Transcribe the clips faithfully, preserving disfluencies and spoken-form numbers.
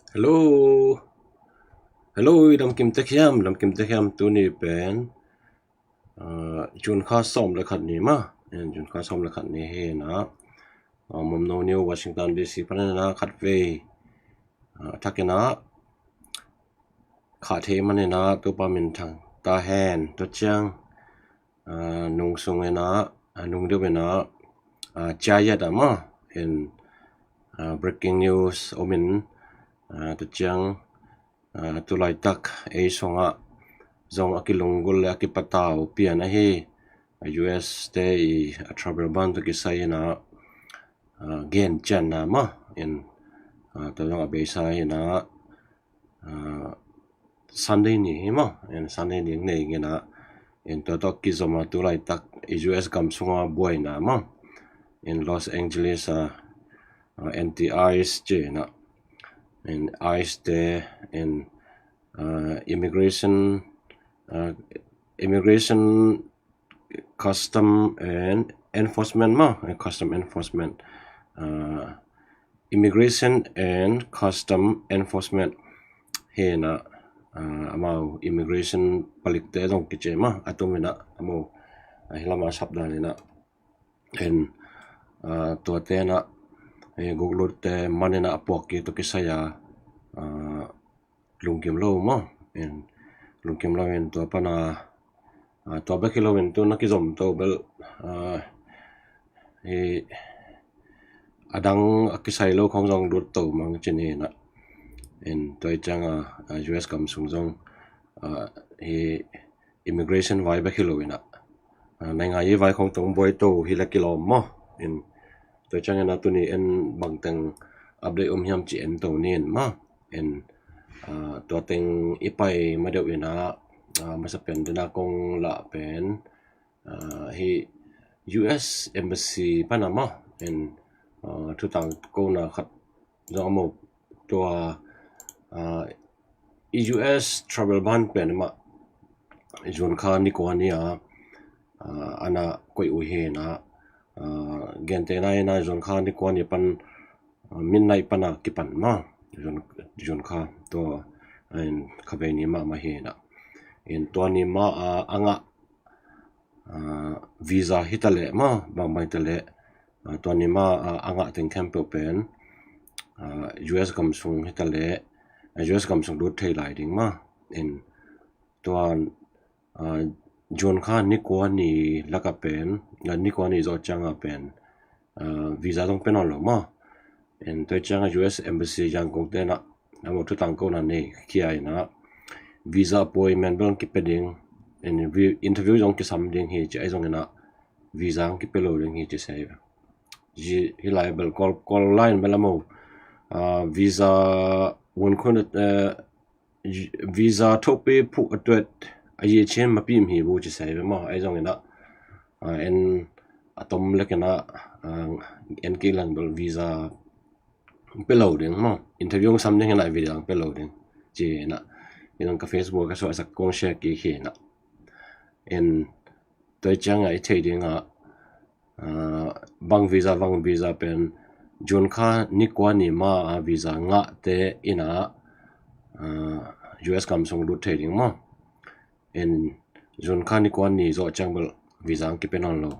Hello. Hello, i damkim tek hiam, damkim tek hiam. Tuni pen, ah, June kha sawm le khat ni ma. En, June kha sawm le khat ni hi na. Ah, Mumno New Washington D C pan na khat vei. Ah, thak ina. Kha thei man ina, Topa min thang ta hen, tua ciang. Ah, nung sung ina, ah, nung deuh ina, ah, cia yat a ma. En, ah, breaking news om in, ah, tua ciang, ah, tulaitak ei sungah zong a kilunggulh le a kipatau pian ahi, ah, U S te i, ah, travel ban tawh kisai ina, ah, gen cian na ma. En, ah, tua zong a beisa ina, ah, Sunday ni hi ma. En, Sunday ni nei ngena. En, tua tawh kizom a tulaitak i U S gam sunga buaina ma. En, Los Angeles a, ah, anti-ICE ci ina. En, ICE te, en, ah, immigration, ah, immigration custom and enforcement ma, eh, custom enforcement, ah, immigration and custom enforcement hi na, ah, amau immigration palikte zong kici ma, a tum ina amau, ah, hi lama sap dan ina. En, ah, tuate na, eh, guklutte man ina a puak kik tawh kisai a, ah, lungkim lo ma. En, lungkim lo in tua pana, ah, tua bek hi lo in tu na kizom to bel, ah, hi a dang a kisai lo khong zong lut to mang ci ni na. En, tua i ciang a, ah, U S gam sung zong, ah, hi immigration vai bek hi lo ina, ah, naingai vai khong tong buai to hi la kilawm ma. En, tua i ciang ina tuni en bangteng update om hiam ci en to ni en ma. En, ah, tua teng i pai ma deuh ina, ah, masa pen dena kong lah pen, ah, hi U S embassy pana ma. En, ah, thutang kona khat zong a mo tua, ah, i U S travel ban pen ma June kha ni kua ni a, ah, ana koih uh hi na, ah, gente na ina June kha ni kua ni pan, ah, midnight pana kipan ma. June, June kha tua, ah, en, kha vei ni ma ma hi na. En, tua ni ma, ah, a ngah, ah, visa hi ta leh ma, bangbang hi ta leh, ah, tua ni ma, ah, a ngah teng khempeuh pen, ah, U S gam sung hi ta leh, ah, U S gam sung lut thei lai ding ma. En, tua, ah, June kha ni kua ni laka pen, ah, ni kua ni zawh cianga pen, ah, visa zong pe nawn lo ma. En, tua i cianga U S embassy Yangon te na, a mo thutang kona nei khia ina, visa appointment bel kipe ding, en, vi-, interview zong kisam ding hi ci, ahi zong ina visa ang kipe lo ding hi ci sei. Hi lai bel Kawl, Kawl lai in bel a mo, ah, visa wun khun, eh, visa thopi phuh a tuat a yi chin ma pim hi bu ci sei ve ma. Ahi zong ina, ah, en a tom lek ina, ah, en kik lang bel visa pe lo ding ma. Interview sam ding ina visa ang pe lo ding ci ina. Ina ka Facebook ka suah sak kong share kik hi ina. En, tua i cianga i thei dinga, ah, bang visa, bang visa pen June kha ni kua ni ma a visa ngahte ina, ah, U S gam sung lut thei ding ma. En, June kha ni kua ni zawh ciang bel visa ang kipe nawn lo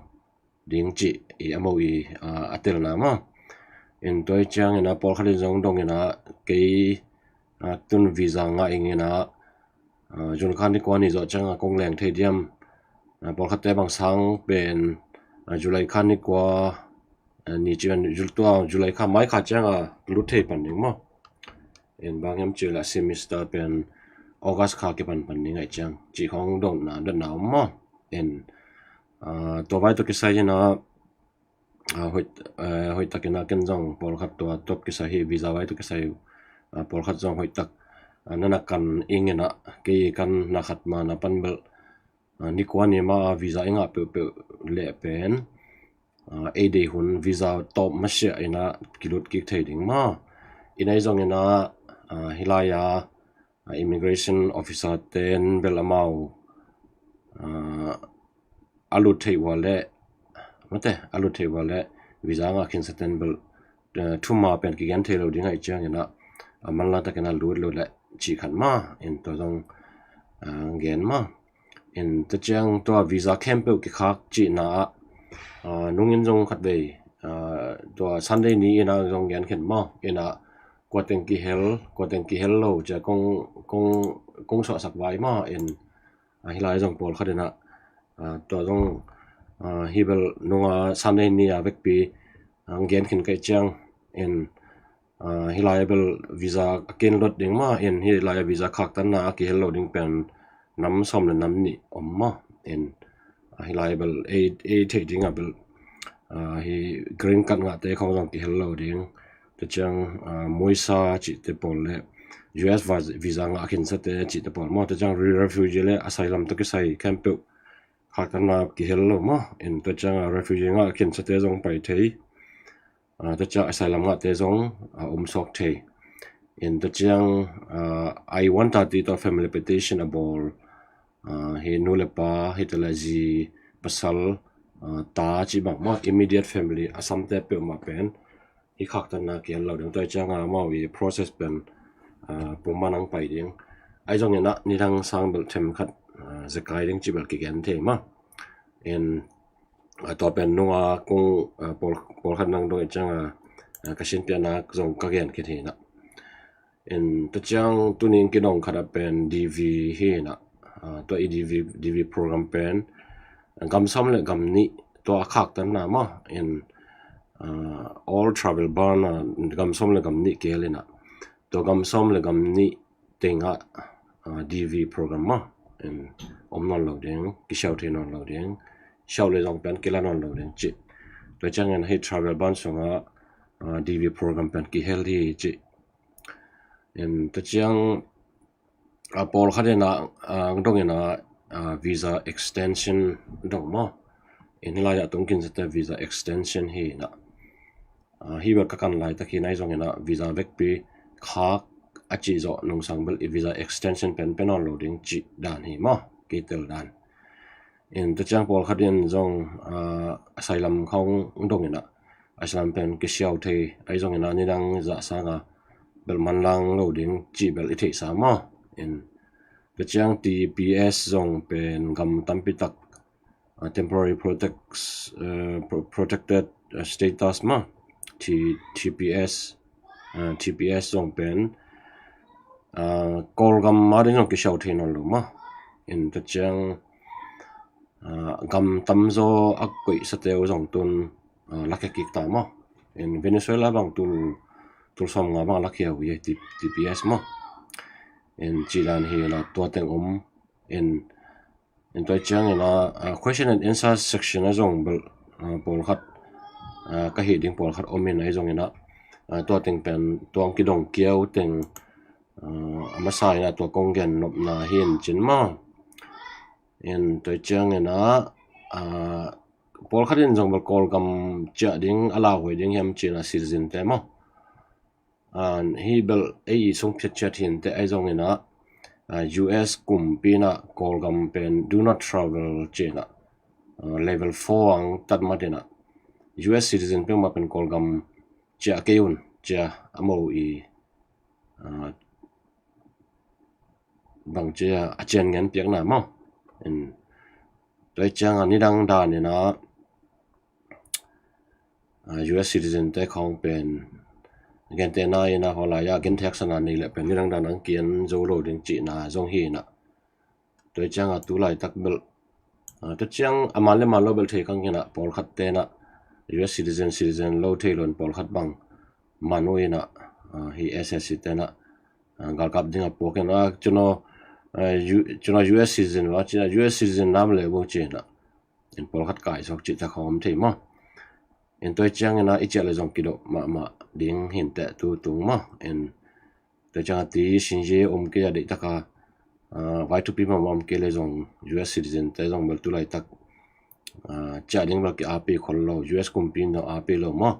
ding ci i a mo i, ah, a telna ma. En, tua i ciang ina pawlkhat in zong dong ina kei, ah, tun visa ngah ing ina, ah, June kha ni kua ni zawh cianga kong leng thei diam. Ah, pawlkhatte bang sang pen, ah, July kha ni kua, ah, ni ci pen Jul-, tua July kha mai kha cianga lut thei pan ding ma. En, bang hiam ci la semester pen August kha kipan pan ding ahi ciang ci khong dotna, dotna om ma. En, ah, tua vai tawh kisai ina, ah, hoih, eh, hoih takin a ken zong pawlkhat tua tawh kisai hi visa vai tawh kisai, ah, pawlkhat zong hoih tak, ah, nana kan ing ina kei kan na khat ma na pan bel, ah, ni kua ni ma a visa i ngah peuhpeuh leh pen, ah, ei dei hun visa tawp masiah ina kilut kik thei ding ma. Ina i zong ina, ah, hi lai a, ah, immigration officer ten bel amau, ah, a lut thei ua le, mate, a lut thei ua le visa ngah khinsa ten bel, eh, thuma pen kigen thei lo ding ahi ciang ina, a manlang takin a lut lo le cih khat maw, in tua zong a gen maw. In tua ciang tua visa khempeuh kikhak cihna ah a nungin zong khatvei a tua Sunday ni in a zong gen khin maw, in a kua teng kihel, kua teng kihel lo cia kong kong kong suahsak vai maw, in a hih lai zong pawlkhat in a a tua zong a hih bel nunga Sunday ni a vekpi a gen khin kei ciang in a hih lai bel visa a kin lot ding maw, in hih lai visa khaktanna a kihel lo ding pen nam sawm le nam nih om maw, in a hih lai bel ei ei theih ding a bel a hi green card ngahte khong zong kihel lo ding. Tua ciang a muisa cihte pawl le U S visa ngah khinsate cihte pawl maw, tua ciang refugee le asylum tawh kisai khempeuh khaktanna kihel lo maw, in tua ciang a refugee ngah khinsate zong pai thei. A tua ciang asylum ngahte zong a um suak thei. In tua ciang a I one thirty tawh family petition a bawl a hi nu le pa hi te le zi pasal a ta cih bang maw, immediate family a samte peuhmah pen hi khaktanna kihel lo ding. Tua ciang a mau i process pen a pumman ang pai ding. Ahi zongin a nidang sang bel them khat a zekai ding cih bel kigen thei maw. In a tua pen nunga kong a pawl pawlkhat nang dong i ciang a a ka sin pianak zong ka gen khin hi na. In tua ciang tuni in kidong khat a pen D V hi na. A tua i D V D V program pen gam sawm le gam nih tua a khaktanna maw, in a all travel ban a gam sawm le gam nih kihel in a tua gam sawm le gam nih tengah a D V program maw, in om nawn lo ding, kisiau thei nawn lo ding, siau le zong pen kila nawn lo ding cih. Tua ciangin hih travel ban sungah a D V program pen kihel hi cih. In tua ciang a pawlkhat in a a dong in a a visa extension dong maw, in hih lai ah tung khinsate visa extension hi na. A hih bel ka kan laitak hi na, ahi zongin a visa vekpi khak a cih zawh nungsang bel i visa extension pen pe nawn lo ding cih dan hi maw, kei tel dan. In tua ciang pawlkhat in zong a asylum khong dong in a asylum pen kisiau thei, ahi zongin a nidang zah sang a bel manlang lo ding cih bel i theihsa maw. In tua ciang T P S zong pen gam tampi tak a temporary protects a protected a status maw, T T P S a T P S zong pen a Kawlgam a ding zong kisiau thei nawn lo maw. In tua ciang a gam tamzaw a koihsate uh zong tun a lakhia kik ta maw. In Venezuela bang tul tul sawm nga bang a lakhia uh hi T P S maw. In cih dan hi na, tua teng om. In in tua ciangin a a question and answer section a zong bel a pawlkhat a ka hih ding pawlkhat om in, ahi zongin a a tua teng pen tua ang kidong kiau teng a a masa in a tua kong gen nopna hi in cin maw. In tua ciangin a a pawlkhat in zong bel Kawlgam ciah ding a lauhuai ding hiam cin a citizen te maw. A hih bel ei i sung phiat ciat hi in teh, ahi zongin a a U S kumpi in a Kawlgam pen do not travel cih in a a level four ang tat mat in a U S citizen peuhmah pen Kawlgam ciah kei un cia a mo i a bang cia a cian ngen piakna maw. In tua ciang a nidang dan in a a U S citizen te khong pen gentehna in a hawlai a gentheihsakna nei le pen nidang dan ang kian zo lo ding cihna zong hi in a. Tua ciang a tu laitak bel a tua ciang a man le man lo bel thei kang hi in a, pawlkhat te in a U S citizen citizen lo thei lo in pawlkhat bang man uh in a, a hi S S C te in a a galkap ding a puak in a, cun aw a U- cun aw U S citizen va cin a, U S citizen nam le bu cin a, in pawlkhat kai suak cih tak a om thei maw. In tua ciangin a i ciah le zong kidoh mahmah ding hi in teh tu tung maw. In tua ciang a ti sinzi om kei a deih tak a a vaitupi mahmah om kei le zong U S citizen te zong bel tu laitak a ciah ding bel ki api khol lo, U S kumpi in zong api lo maw.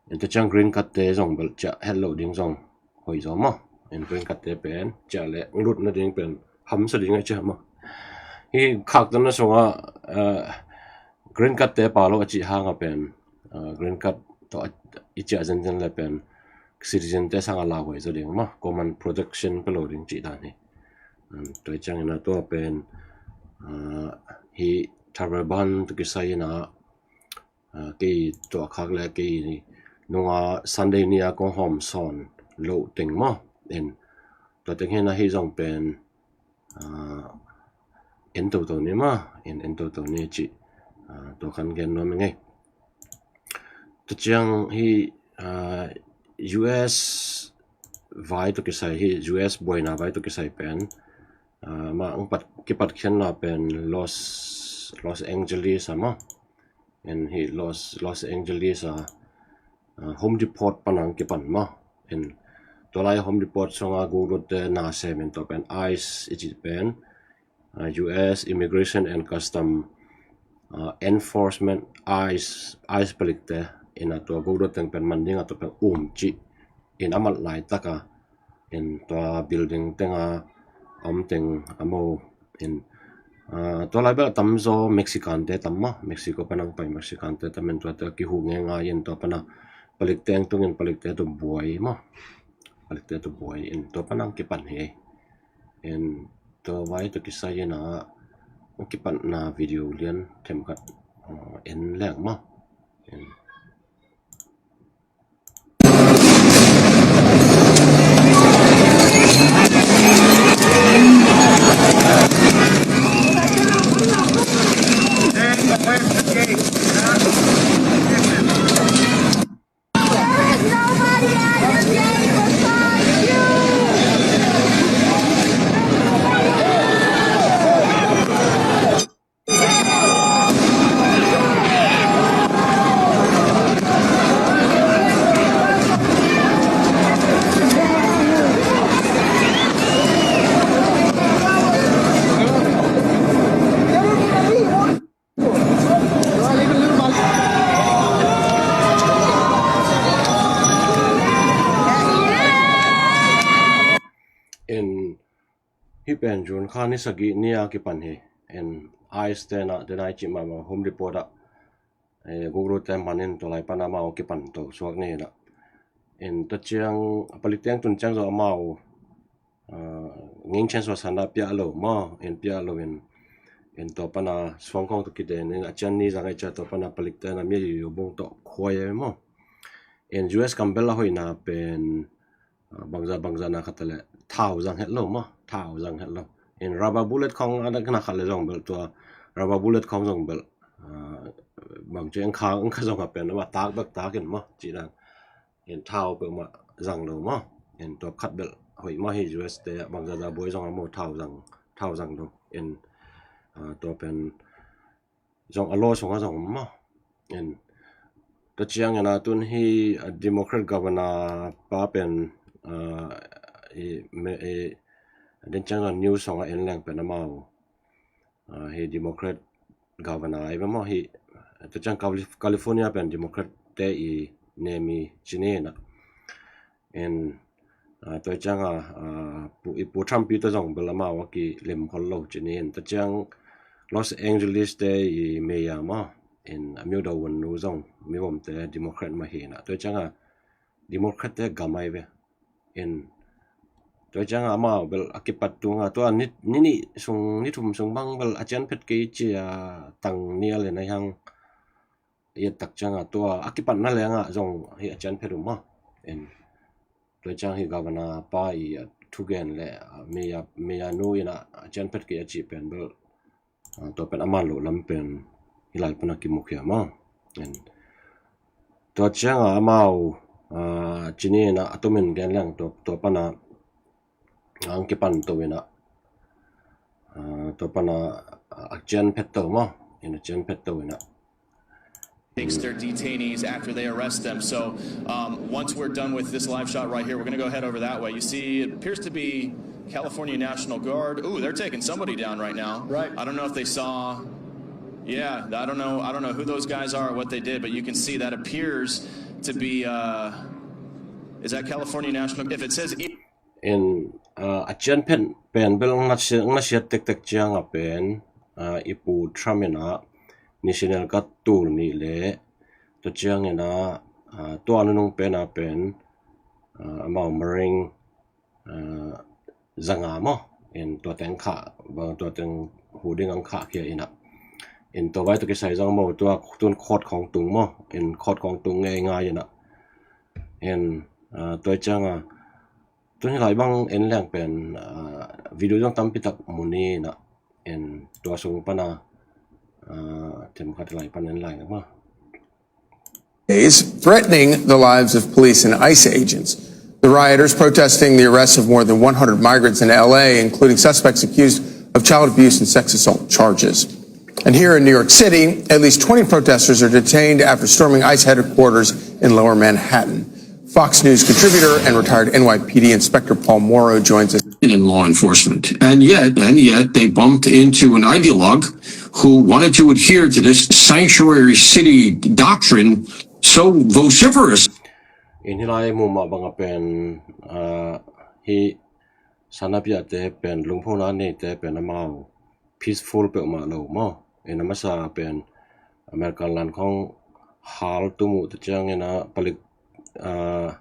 In tua ciang green card te zong bel ciah het lo ding zong hoih zaw maw. In green card te pen ciah le lutna ding pen hamsa ding a ciah maw. Hi khaktanna sungah a green card te pa lo a cih hang a pen a green card tawh a i ciah zenzen le pen citizen te sang a lauhuai zaw ding maw, common protection pe lo ding cih dan hi. Tua ciangin a tua pen hi Taliban tawh kisai in a kei tua khak le kei nunga Sunday ni a kong hawm sawn loh teng maw, in tua teng hi in a hi zong pen en toto ni maw, in en toto ni cih tua khan gen nuam ing ei. Tua ciang hi U S vai tawh kisai, hi U S buaina vai tawh kisai pen ma kipat khiatna pen Los Los Angeles a maw, in hi Los Los Angeles a Home Depot pan a kipan maw, in tua lai Home Depot sunga gukdawtte na sem in tua pen ICE i cih pen U S Immigration and Custom Enforcement, ICE, ICE palikte in a tua gukdawt teng pen man ding a tua pen um cih in a mat laitak a, in tua building teng a om teng a mo, in tua lai bel a tamzaw Mexican te tam maw, Mexico pan a pai Mexican te tam in tuate kihu ngengai in tua pan a palikte tung in palikte tua buai maw, palikte tua buai in tua pan a kipan hi. In tua vai tawh kisai in a kipatna video lian themkhat en leng maw. In hih pen June kha ni sagih ni a kipan hi. In ICE te in a, te in a i cih mahmah Home Depot ah gukdawtte man in tua lai pan a amau kipan to suak ni in a. In tua ciang a palikte tun ciang zong amau ngingchen suasan a piah lo maw, in piah lo in, in tua pan a suangkong tawh kiden in a cian ni zang ei cia tua pan a palikte in a mi a yuyu bung tawh khuai ei maw. In U S kam bel a hoihna pen bangza bangza na khat le thau zang het lo maw, thau zang het lo. In rubber bullet khong a na khat le zong bel tua rubber bullet khong zong bel bang ci ang kha ang kha zong a pen a ma tak bek tak in maw ci dan. In thau peuhmah zang lo maw. In tua khat bel hoih mah hi, U S te bangza za buai zong a maw thau zang, thau zang lo. In tua pen zong a law sungah zong maw. In tua ciangin a tun hi Democrat governor pa pen i me i den ciang zong news sungah en leng pen amau hi Democrat governor ai maw hi, tua ciang California pen Democrat te i nemi ci ni in a. In tua ciang a i Pu Trump pi tua zong bel amau a kilim khol lo ci ni in, tua ciang Los Angeles te i mayor maw, in a miu do wun nu zong miu om te Democrat mah hi in a, tua ciang a Democrat te gam ai ve. In tua ciang a amau bel a kipat tung a tua ni nih sung ni thum sung bang bel a cian phet kei ci a tang ni a le nai hang i et tak ciang a tua a kipatna leng a zong hi a cian phet uh maw. In tua ciang hi governor pa i a thugen le mayor, mayor nu in a cian phet kei a cih pen bel tua pen a man loh lam pen hi lai pan a kimukhia maw. In tua ciang a amau ci ni in a, a tumin gen leng tua pan a ang kipan to in a, tua pan a a cian phet to maw, in a cian phet to in a. Takes their detainees after they arrest them. So um, once we're done with this live shot right here, we're going to go head over that way. You see, it appears to be California National Guard. Ooh, they're taking somebody down right now. Right. I don't know if they saw. Yeah, I don't know. I don't know who those guys are or what they did, but you can see that appears to be. Uh, is that California National? If it says. In a cian phet pen bel ngasiat tektek ciang a pen i Pu Trump in a national guard tul nih le tua ciang in a tua nunung pen a pen ah, amau Marine, ah, zanga maw, in tua teng khah, bang tua teng hu ding ang khah khia in ah. In tua vai tawh kisai zong maw tua tun court khawng tung maw, in court khawng tung ngei ngai in ah. In, ah, tua ciang a, tun hi lai bang en leng pen, ah, video zong tampi tak mu ni in ah. In tua sung pan a, ah, themkhat lai pan en lai maw. Is threatening the lives of police and ICE agents. The rioters protesting the arrest of more than one hundred migrants in L A, including suspects accused of child abuse and sex assault charges. And here in New York City, at least twenty protesters are detained after storming ICE headquarters in Lower Manhattan. Fox News contributor and retired N Y P D Inspector Paul Mauro joins us. In law enforcement. And yet, and yet, they bumped into an ideologue who wanted to adhere to this sanctuary city doctrine so vociferous. In hi lai mumah bang a pen, ah, hi sana piate pen, lungphona neite pen amau peaceful peuhmah lo maw. In a masa pen American lan khawng hal tum uh ta ciang in a palik, ah,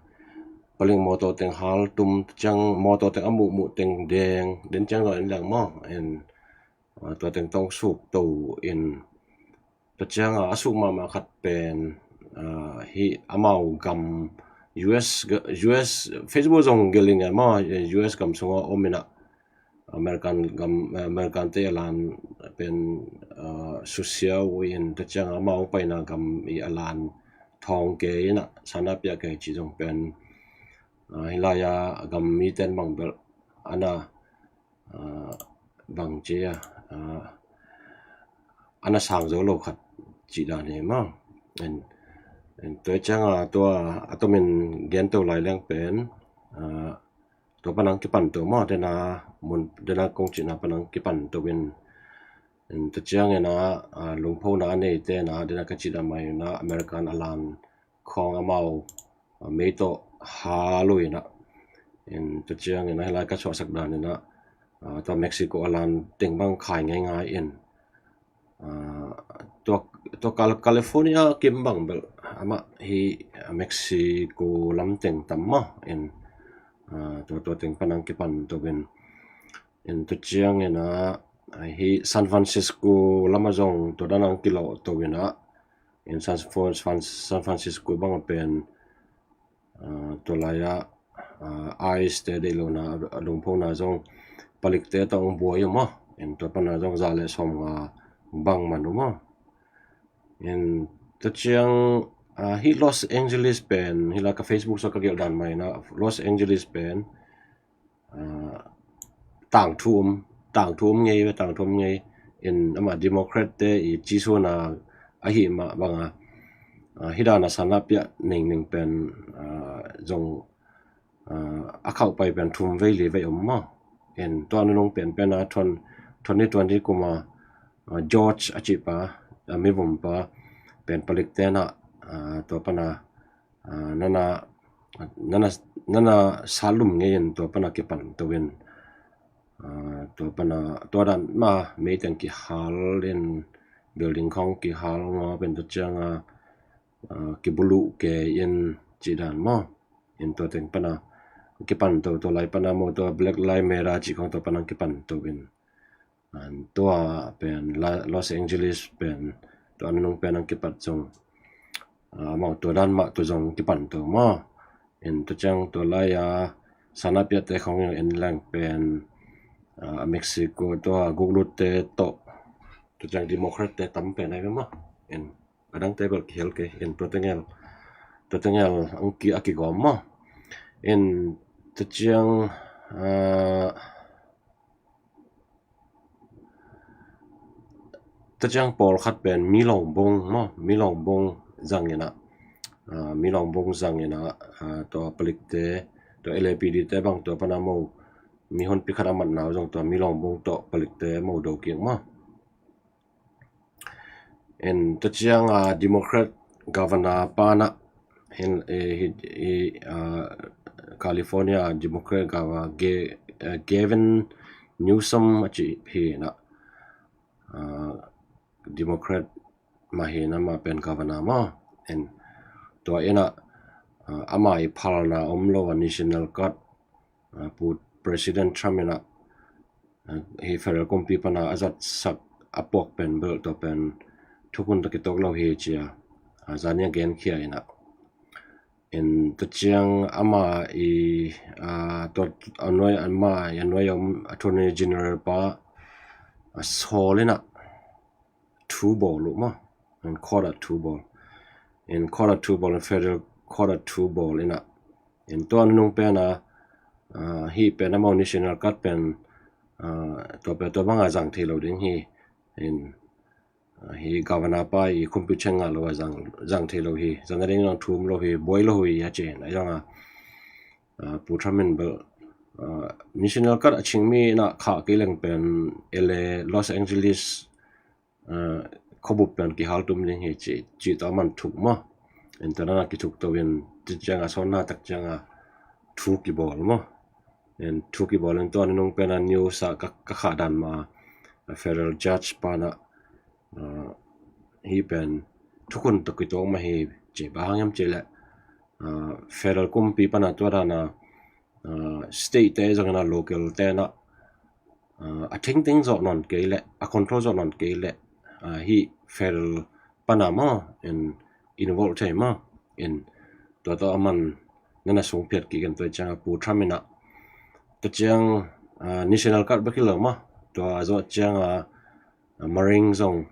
palik mawtaw teng hal tum ta ciang mawtaw teng a muhmuh teng deng den ciang lo in leng maw. In, ah, tua teng tawng suk to in ta ciang a, a suk mahmah khat pen, ah, hi amau gam U S ga-, U S Facebook zong gelh in a maw, U S gam sungah om in ah American gam, American te a lan pen, ah, susia uh in ta ciang a amau paina gam i a lan thawng kei in ah sana pia kei ci zong pen, ah, hi lai a gam mi ten bang belh ana, ah, bang ci a, ah, ana sang zo lo khat ci dan hi maw. En, en tua ciang a tua a tomin gen to lai leng pen, ah, tua panang kipan to maw, dena mun, dena kong cina panang kipan to in, in ta ciang in a, ah, lungphona neite na dena ka cina mai na American a lan khawng amau, ah, mei tawh hal uh in ah. In ta ciang in ah hi lai ka suahsak dan in ah, ah, tua Mexico a lan teng bang khai ngei ngai in, ah, tua, tua Cal-, California kim bang belh amah hi, ah, Mexico lam teng tam maw. In, ah, tua, tua teng panang kipan to in, in ta ciang in ah, ah, hi San Francisco lam a zong tua dan ang kilawh to in ah. In San Fran-, San Francisco bang a pen, ah, tua lai a, ah, ICE te deih lo na a lungphona zong palikte tawh ang buai uh maw. In tua pana zong za le sawm nga bang man uh maw. In ta ciang, ah, hi Los Angeles pen hi lai ka Facebook sa ka gelh dan mai na Los Angeles pen, ah, tangthu om, tangthu om ngei ve, tangthu om ngei. In amah Democrat te i ci suan a, ahih mah bang a, ah, hi dan a sana pia ningning pen, ah, zong, ah, a khauh pai pen thum vei li vei om maw. In tua nunung pen pen a twenty twenty kum a, ah, George a cih pa, ah, mivum pa pen palikte na, ah, tua pana, ah, nana, nana, nana salum ngei in tua pana kipan to in, ah, tua pana, tua dan ma mei teng kihal in building khawng kihal ngawp in ta ciang a, ah, kibuluh kei in ci dan maw. In tua teng pana kipan to, tua lai pana maw tua Black Lives Matter ci khawng tua pana kipan to in. An tua pen la-, Los Angeles pen tua nunung pen ang kipat zong, ah, amau tua dan mah tua zong kipan to maw. In tua ciang tua lai a sana piate khawng in leng pen, ah, Mexico tua guklutte tawh tua ciang Democrat te tam pen ai ve maw. In adang te bel kihel kei in tua tengel, tua tengel ang ki a kigawm maw. In tua ciang, ah, tua ciang pawlkhat pen mi lawngbung maw, mi lawngbung zang in ah, ah, mi lawngbung zang in ah, ah, tua palikte, tua L A P D te bang tua pana maw, mi honpi khat a matna uh zong tua mi lawngbung tawh palikte maw do kik maw. In tua ciang, ah, Democrat governor pana in, eh, hi, hi, ah, California Democrat governor Ga-, eh, Gavin Newsom a ci hi na, ah, Democrat mah hi na mah pen governor maw. In tua in ah, ama i phalna om lo a National Guard, Pu President Trump in ah hi federal kumpi pana a zatsak a puak pen bel tua pen thukhun tawh kituak lo hi ci a zani a genkhia in ah, in tua ciang ama i tua a nuai, ama i a nuai a om Attorney General pa a sawl in ah thu bawl uh maw, in court ah thu bawl, in court ah thu bawl, in federal court ah thu bawl in ah, in tua nunung pen a hi pen amau National Guard pen tua pen tua banga zang thei lo ding hi, in hi governor pa i kumpi chenga lo a zang thei lo hi, zang ding nang thum lo hi, buai lo hi a ci in a zang a Pu Trump in bel National Guard a ching mi in ah khah kei leng pen L A, Los Angeles khuabup pen kihal tum ding hi ci, ci tawh a man thuk maw. In tua na kithuk to in ci ciang a sawn na tak ciang a thu kibawl maw. In thu kibawl in tua nunung pen a news ah ka khah dan ma federal judge pana hi pen thukhun tawh kituak mah hi ci. Bang hang hiam ci leh federal kumpi pana tua dana state te zong in a local te na a thingting zawh nawn kei leh, a control zawh nawn kei leh hi federal pana maw in involve thei maw, in tua tawh a man nana sung phiat kik in tua ciang a Pu Trump in ah tua ciang National Guard bek hi lo maw, tua zawh ciang a Marine zong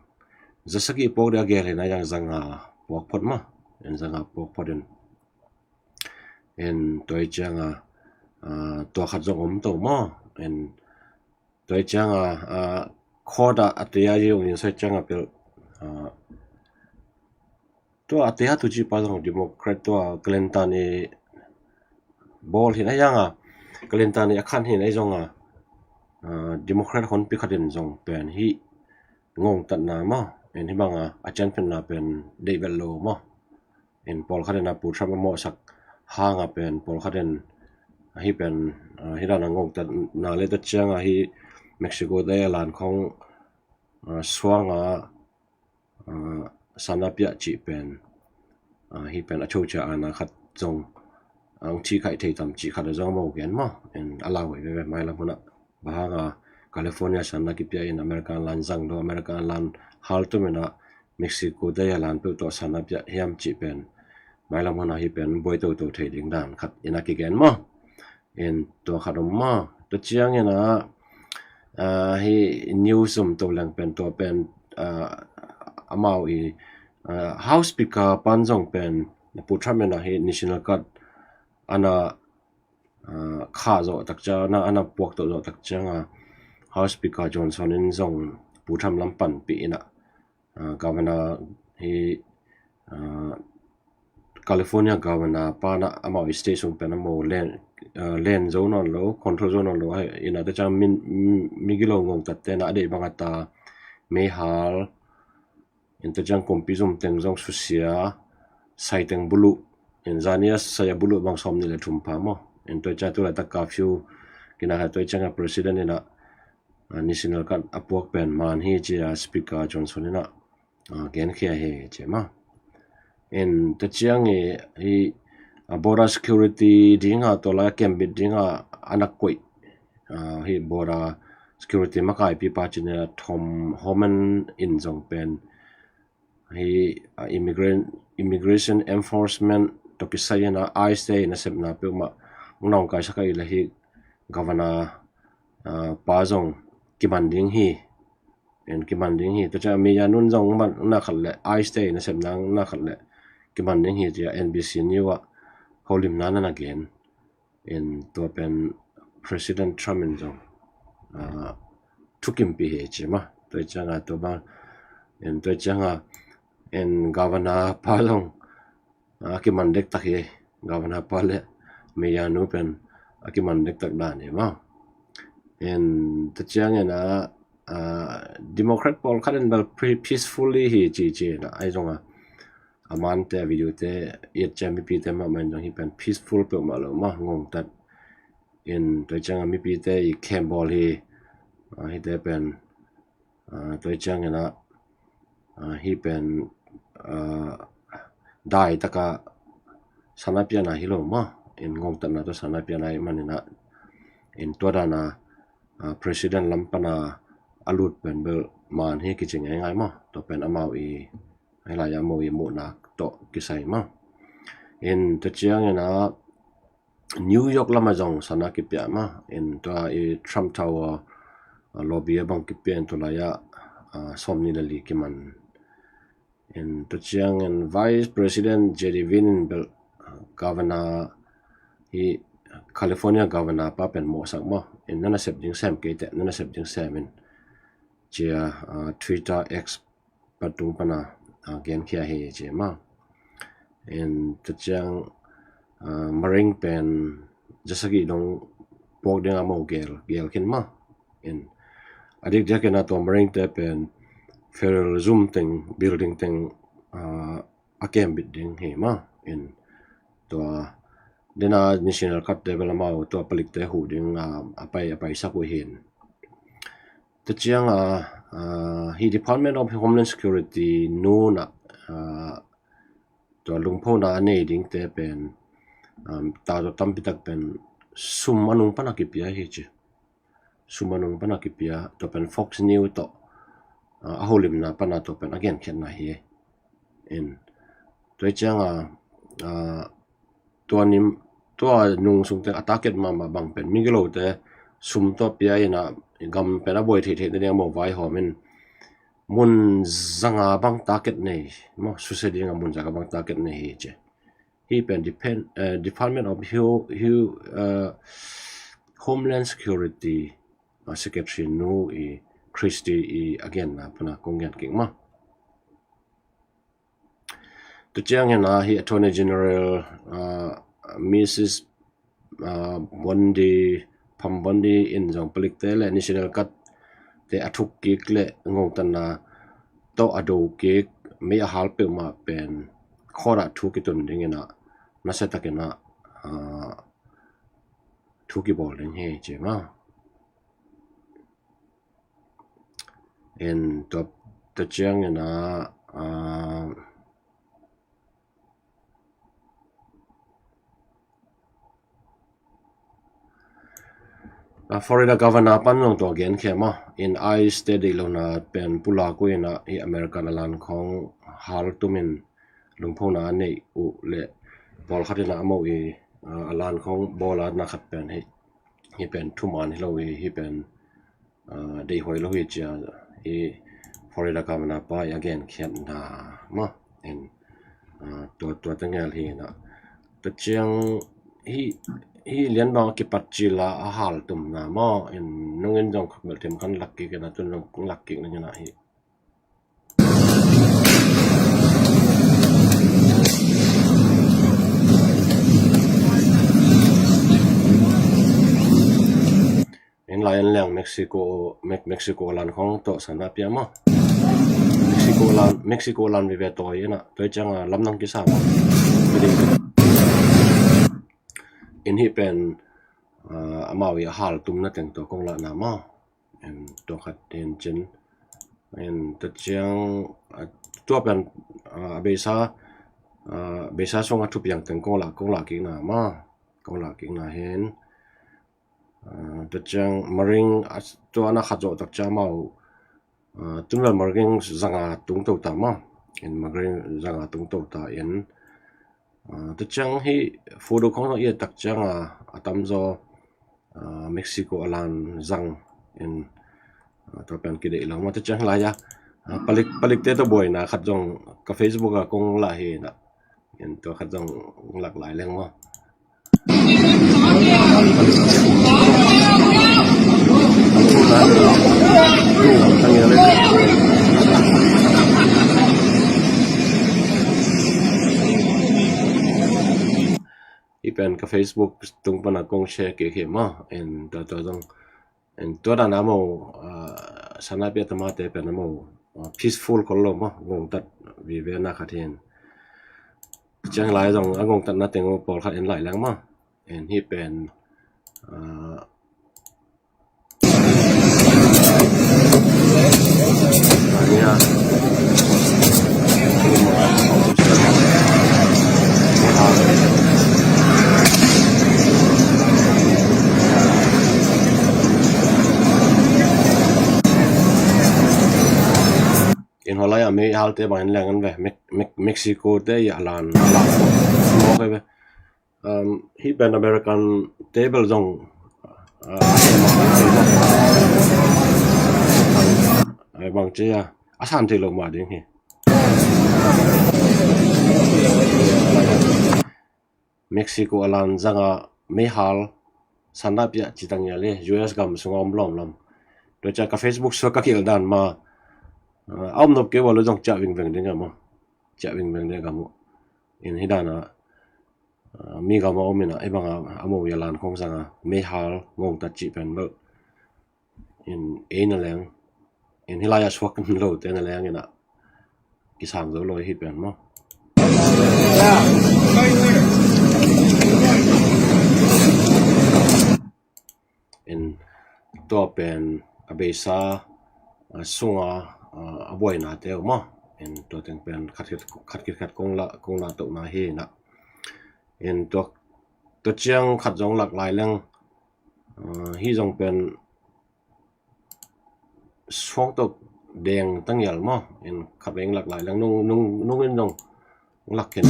zasagi puak ding a gel hi na zang zanga puak phot maw, in zanga puak phot in, in tua ciang a tua khat zong om to maw, in tua ciang a court ah a tia zong in tua ciang a pel tua a tia tu ci pa zong Democrat tua Clinton i bawl hi na zang a, Clinton i a khan hi na zong a Democrat honpi khat in zong pen hi ngongtatna maw, in hi banga a cianphenna pen deih vet lo maw. In pawlkhat in a Pu Trump a mawhsak hanga pen pawlkhat in hi pen hi dana ngongtatna le ta cianga hi Mexico te a lan khong suanga sana piah cih pen hi pen a chocha ana khat zong ang thi khaih thei tam cih khat a zong a mo gen maw. In a lau veve mailam hunah bang hanga California sana kipia in American lan zang lo, American lan haltum in a Mexico te a lan peuh tawh sana piah hiam cih pen mailam hunah hi pen buai toto thei ding dan khat in a kigen maw. In tua khat om maw. Tua ciang in a hi news om to leng pen tua pen amau i House Speaker pan zong pen Pu Trump in a hi National Guard ana khah zawh tak ciang a, ana puak tawh zawh tak ciang a House Speaker Johnson in zong Pu Trump lam panpih in a governor hi California governor pana amau state sung pen amau len zo nawn lo, control zo nawn lo in a ta ciang migilo ngongtatte na a deih bang a ta meihal in ta ciang kumpi zum teng zong susia, sai teng buluh in zania sai a buluh bang sawm nih le thum pha maw. In tua ciang tu lai tak curfew kina kha tua ciang a president in a National Guard a puak pen man hi ci a Speaker Johnson in a genkhia hi ci maw. In ta ciang i border security dinga tua lai kembit dinga ana koih hi border security makaipi pa cina Tom Homan in zong pen hi immigration enforcement tawh kisai in a ICE te in a sepna peuhmah ung naung kaisak a i le hi governor pa zong kiman ding hi. En kiman ding hi. Tua ciang a meya nun zong man na khat le ICE te in a sepna na khat le kiman ding hi tia NBC News ah holimna na na gen. En tua pen President Trump in zong thukimpih hi ci ma. Tua ciang a tua bang en tua ciang a en governor pa zong a kiman dektak hi. Governor pa le meya nu pen a kiman dektak dan hi ma. En tua ciang en a Democrat pawlkhat in bel peacefully hi ci ci na ai zong a a mante a video te i et ciang mipite mahmah in zong hi pen peaceful peuhmah lo ma ngongtat. In tua ciang a mipite i camp bawl hi. Hite pen tua ciang in a hi pen dai taka sana piana hi lo maw. In ngongtatna tawh sana piana hi maninah, in tua dana, ah, president lam pana a lut pen bel man hi kici ngeingai maw. Tua pen amau i, hei lai-ah amau i muhnak tawh kisai maw. In tua ciangin ah New York lamah zong sana kipia maw. In tua i Trump Tower, ah, lobby a bang kipia in tua lai-ah, ah, sawmnih le li kiman. In tua ciangin Vice President J D Vance in bel, ah, governor hi, California governor pa pen mawhsak maw. In na nasep ding sem kei teh, na nasep ding sem in, cia, ah, Twitter X patung pana, ah, genkhia hi ci maw. In tua ciang, ah, Marine pen za sagih dong puak dinga amau gel, gel khin maw. In a dikdiakin ah tua Marine te pen federal zum teng, building teng, ah, a kembit ding hi maw. In tua dena national guard te bel amau tua palikte huh ding, ah, a pai, a paisak uh hi. Tua ciang ah, ah, hi Department of Homeland Security nunah, ah, tua lungphona a nei dingte pen, um, ta tua tampitak pen sum a nung pana kipia hi ci. Sum a nung pana kipia, tua pen Fox News tawh, ah, a holimna pana tua pen a genkhiatna hi. In tua ciang ah, ah, tua nim, tua nung sungte a target mahmah bang pen migilote sum tawh pia in ah gam pen a buai theihtheih nading amau vaihawm in mun zanga bang target nei maw, susia dinga mun zanga bang target nei hi ci. Hi pen depend, eh, Department of Hu-, Hu-, eh, Homeland Security, ah, Secretary nu i Christie i a genna pana kong gen kik maw. Tua ciangin ah hi Attorney General, ah, Missus, ah, Bondi, Pam Bondi in zong palikte le national guard te a thuk kik le ngongtatna tawh a do kik, mei a hal peuhmah pen court ah thu kitun dingin ah nasiatakin ah, ah, thu kibawl ding hi ci maw. In tua, tua ciangin ah, ah, ah, Florida governor pan zong tua genkhia maw. In ICE te deih lohna pen pulak uh in ah hi American a lan khawng hal tumin lungphona a neih uh le pawlkhat in ah amau i, ah, a lan khawng bawl a na khat pen hi, hi pen thuman hi lo hi, hi pen, ah, deihhuai lo hi cia i Florida governor pa i a genkhiatna maw. In, ah, tua, tua tengel hi na. Tua ciang hi, hi lian bang a kipat cila a haltumna maw. In nungin zong khak belh thim khan lak kik in ah, tun zong lak kik ning in ah hi. In lai in leng Mexico, Me-, Mexico lan khawng tawh sana pia maw. Mexico lan, Mexico lan vive tawi in ah, tawi ciang a lamdang kisa maw. In hi pen, ah, amau i a haltumna teng tawh kong lahna maw. Em, tua khat hi in cin. Em, tua ciang, ah, tua pen, ah, a beisa, ah, beisa sung a thupiang teng kong lah, kong lah kikna maw. Kong lah kikna hi in. Ah, tua ciang Marine, ah, tua na khat zawh tak ciang amau, ah, tun vel Marine zanga tung to ta maw. In Marine zanga tung to ta in. Ah, tua ciang hi photo khawng i et tak ciang a, a tamzaw, ah, Mexico a lan zang in, ah, tua pen kideih lo maw. Tua ciang lai a, ah, palik, palikte tawh buaina khat zong ka Facebook ah kong lah hi na. In tua khat zong lak lai leng maw. Hi pen ka Facebook tung pana kong share kik hi maw. En tua tua zong, en tua dan a maw, ah, sana pia tamate pen a maw, ah, peaceful kol lo maw, ngongtat vive na khat hi in. Ciang lai zong a ngongtatna teng maw pawlkhat en lai leng maw. En hi pen, ah, Ania. Tua lai-ah mei halte bangin leng an ve. Mex-, Mex-, Mexico te i a lan, a lan mawk ei ve. Um, hih pen American te bel zong, uh, a bang ci a, a san thei lo mah ding hi. Mexico a lan zanga meihal sanda piah ci tang ia le U S gam sunga om lawmlawm. Tua ciang ka Facebook suak ka kil dan ma, uh, a om nop kei ua lo zong ciah vingveng ding a maw. Ciah vingveng ding a gam uh. In hih dana, uh, mi gam a om ina, ei banga a mo ia lan khong zanga meihal ngongtat cih pen bel. In ei na leng, in hih lai-ah suak lo te na leng ina kisang zo lo hi pen maw. In tua pen a beisa, a sunga, a, a buaina te uh maw. In tua teng pen khat khat, khat khat khat kong la, kong la tohna hi ina. In tua, tua ciang khat zong lak lai leng, a, hih zong pen suang tok deng tangial maw. In khat veng lak lai leng nung, nung, nung in zong lak khen.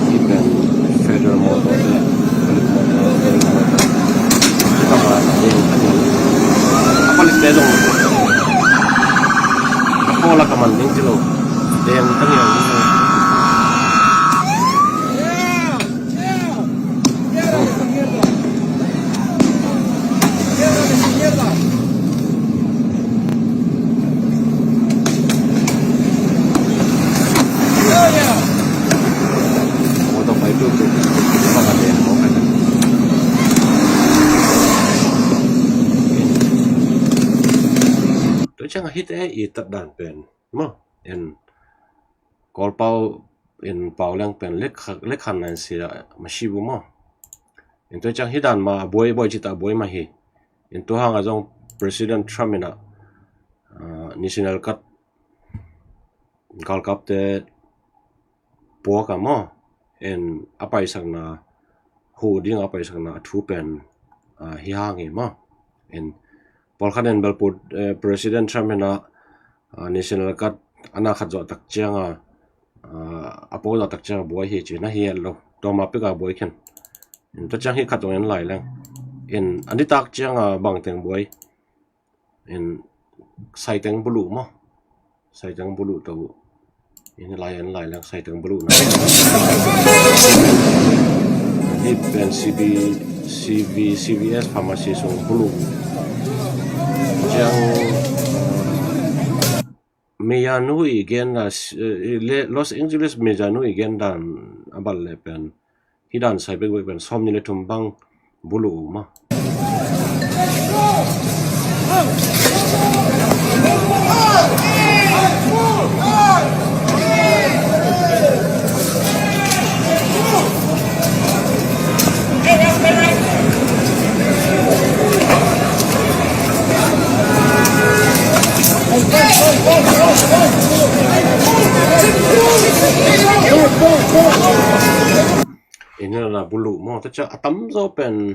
Hih pen Federal Motor te, Federal Motor, Federal Motor. Hih tawh a deng tangial. A palit te zong a pawl a ka man ding ci lo. Deng tangial. Tua ciang a hih te i tat dan pen maw, en Kawlpau in pau leng pen lek kha-, lek khan nan sia masi bu maw. In tua ciang hih dan ma a buai, buai cita a buai mah hi. In tua hanga zong President Trump ina, ah, national guard galkapte puak a maw. In a paisakna, hu ding a paisakna a thu pen, ah, hih hang hi maw. In pawlkhat in bel put, eh, President Trump ina, ah, national guard ana khat zawh tak cianga, ah, a pawl zawh tak cianga buai hi ci na hi et lo. Tua ma pika buai khen. In tua ciang hih khat zong en lai leng. In a nitak cianga bangteng buai. In saiteng buluh maw. Saiteng buluh to. In lai en lai leng saiteng buluh na. Hih pen C B, C B, C V S pharmacy sung buluh. Ciang, ah, Meyanu i gen dan, eh, le-, Los Angeles Meyanu i gen dan a bal le pen. Hih dan sai bekbek pen sawm ni le thum bang buluh uh maw. Ina na buluh maw, tua ciang a tamzaw pen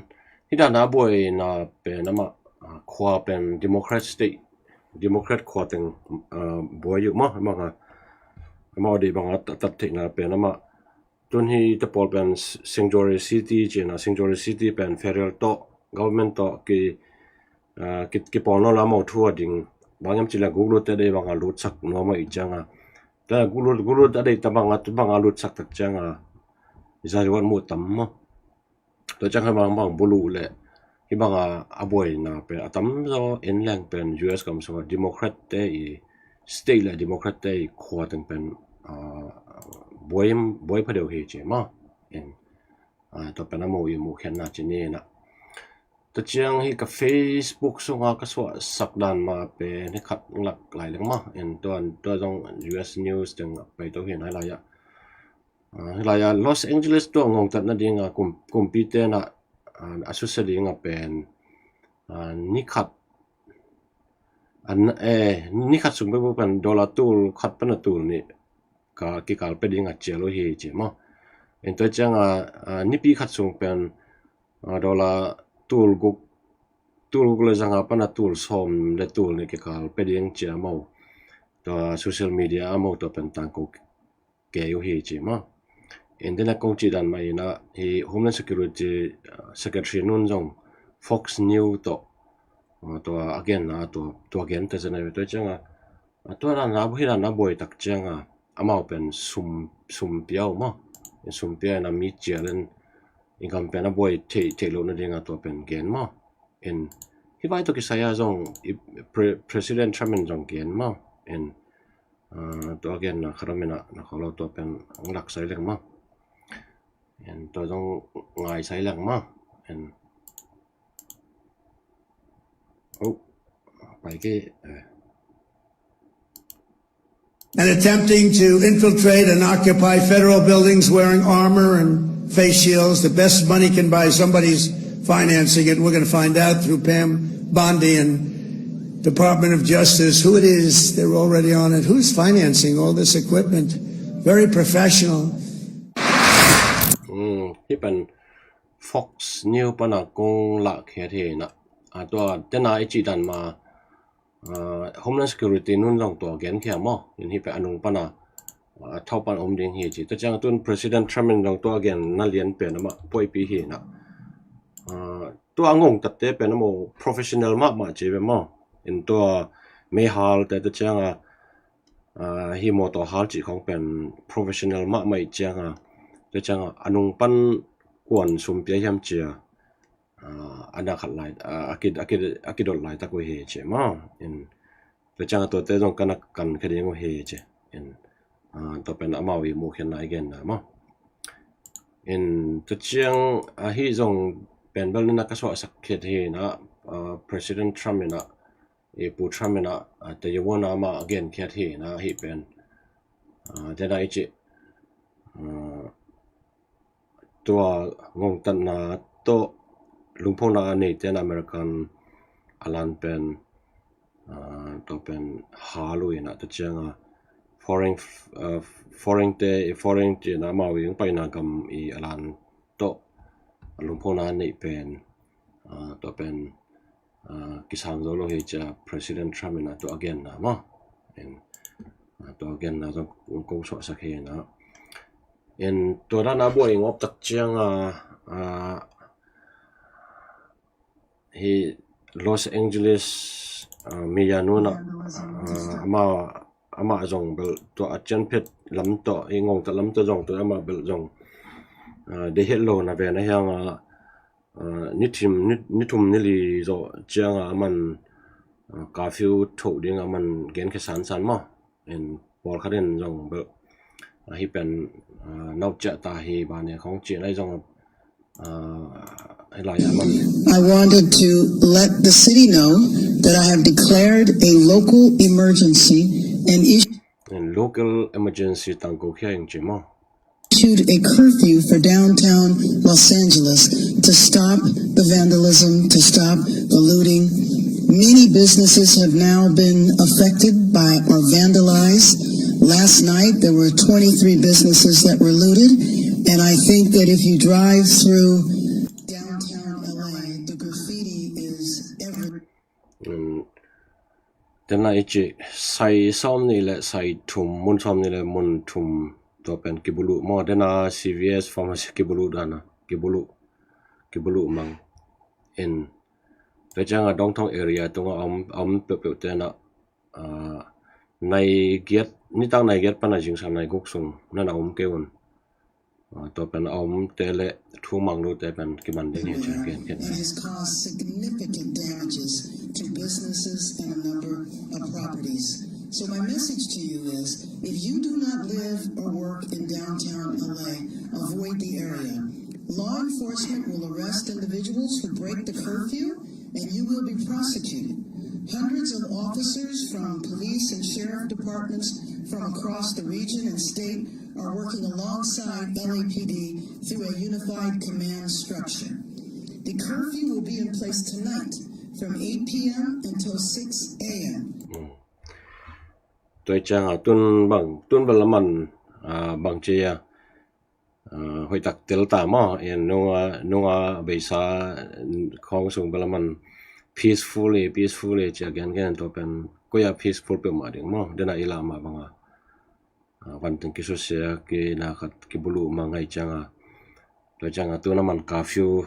hih dana buaina pen amah, ah, khua pen Democrat state, Democrat khua teng, ah, buai uh maw, amah nga, amah aw dih banga tat, tat theihna pen amah. Tun hih te pawl pen Sanctuary City cina, Sanctuary City pen federal tawh, government tawh ki, ah, ki, kipawl nawn lam aw thu a ding. Bang hiam cila guklut te dei banga lutsak nuam a i cianga. Tua guklut, guklut a dei ta banga, ta banga lutsak tak cianga. Zai wat mu tam maw. Tua ciang hih bang bang buluh le hih banga a buaina pen a tamzaw en leng pen U S gam sunga Democrat te i state le Democrat te i khua teng pen, ah, buai, buai pha deuh hi ci maw. En, ah, tua pen a mu i mu khenna ci ni na. Tua ciang hih ka Facebook sunga ka suahsak dan ma pen hih khat lak lai leng maw. En tua, tua zong U S news teng pai to hi nai lai ah. Ah, hih lai-ah Los Angeles tua ngongtatna dinga kum-, kumpite na, ah, a susia dinga pen, ah, ni khat, ah, eh, ni khat sung pen, pen dollar tul khat pan a tul nih ka kikal pia dinga cial uh hi ci maw. En tua cianga, ah, nipi khat sung pen, ah, dollar tul guk, tul guk le zanga pana tul sawm le tul nih kikal pia ding ci a amau tua social media amau tua pen tangko kei uh hi ci maw. In dena kong cih dan mah ina hi Homeland Security, uh, Secretary nun zong Fox News tawh, uh, tua a genna tua, tua gen ta zena tua cianga, uh, tua dan a hi dan a buai tak cianga amau pen sum, sum pia uh maw. In sum pia ina mi cial in i gam pen a buai thei, thei lo na dinga tua pen gen maw. In hi vai tawh kisai a zong i Pre-, President Trump in zong gen maw. In, ah, tua a genna khat om ina na kholo tua pen ang lak sai leng maw. In tua zong ngai sai leng maw. In, oh, pai ke, eh. And attempting to infiltrate and occupy federal buildings wearing armor and face shields. The best money can buy somebody's financing it. We're gonna find out through Pam Bondi and Department of Justice who it is. They're already on it. Who's financing all this equipment? Very professional. Mm, hi pen Fox News pana kong lahkhiat hi na. A tua tena i cih dan ma, ah, Homeland Security nun zong tua genkhia maw. In hi pen a nung pana, ah, thau pan om ding hi ci. Tua ciang tun President Trump in zong tua genna lian pen amah puaipi hi na. Ah, tua a ngongtatte pen amau professional mahmah ci ve maw. In tua meihal te tua cianga, ah, hi mawtaw hal cih khong pen professional mahmah ih cianga. Tua cianga a nung pan kuan sum pia hiam cia, ah, a na khat lai, ah, a ki, a ki, a kidot laitak uh hi ci maw. In tua cianga tuate zong ka na kan kha ding uh hi ci. In, ah, tua pen amau i muhkhiatna i genna maw. In tua ciang, ah, hi zong pen bel nina ka suahsak khiat hi na, ah, President Trump ina, i Pu Trump ina, ah, Taiwan a amah a genkhiat hi na hi pen, ah, tena i cih, ah, tua ngongtatna tawh lungphona a neite na American a lan pen, ah, tua pen hal uh ina tua cianga foreign, ah, foreign te, foreign cihna amau i hong paina gam i a lan tawh lungphona a neih pen, ah, tua pen, ah, kisang zo lo hi cia President Trump ina tua a genna maw. In, ah, tua a genna zong kong suahsak hi na. In tua dan a buai ngawp tak cianga, ah, hi Los Angeles, ah, media nuna, ah, ama, ama zong bel tua a cianphet lam tawh, hi ngongtat lam tawh zong tua ama bel zong, ah, deih het lo na ve na hianga, ah, ni thum, ni, ni thum ni li zawh cianga aman, ah, curfew thoh dinga aman genkhia sansan maw. In pawlkhat in zong bel, ah, hi pen, ah, nauciah ta hi bane khong cih nai zong, ah, hi lai a man. I wanted to let the city know that I have declared a local emergency and issued And local emergency tangko khia ing ci maw. issued a curfew for downtown Los Angeles to stop the vandalism, to stop the looting. Many businesses have now been affected by or vandalized. Last night, there were twenty-three businesses that were looted, and I think that if you drive through downtown L A, the graffiti is everywhere. Um, tena i cih sai sawm nih le sai thum, mun sawm nih le mun thum tua pen kibuluh maw, tena C V S pharmacy kibuluh dana, kibuluh, kibuluh mang. In tua cianga downtown area tunga a om, a om peuhpeuh tena, ah, nai giat, nitak nai giat pana zingsang nai guk sung nana om kei un. Ah, tua pen a omte le thu mang lote pen kiman ding hi ci a gen khen. It has caused significant damages to businesses and a number of properties. So my message to you is, if you do not live or work in downtown L A, avoid the area. Law enforcement will arrest individuals who break the curfew, and you will be prosecuted. Hundreds of officers from police and sheriff departments from across the region and state are working alongside L A P D through a unified command structure. The curfew will be in place tonight from eight p.m. until six a.m. Tua cianga tun bang, tun bel a man, ah, bang ci a, Hoihtak tel ta maw. In nunga nunga beisa khawng sung bel a man peacefully peacefully ci a gen gen, tua pen koi a peaceful peuhmah ding maw, dena i lah mah banga vantung kisusia kina khat kibuluh mah ngai cianga, tua cianga tuna man curfew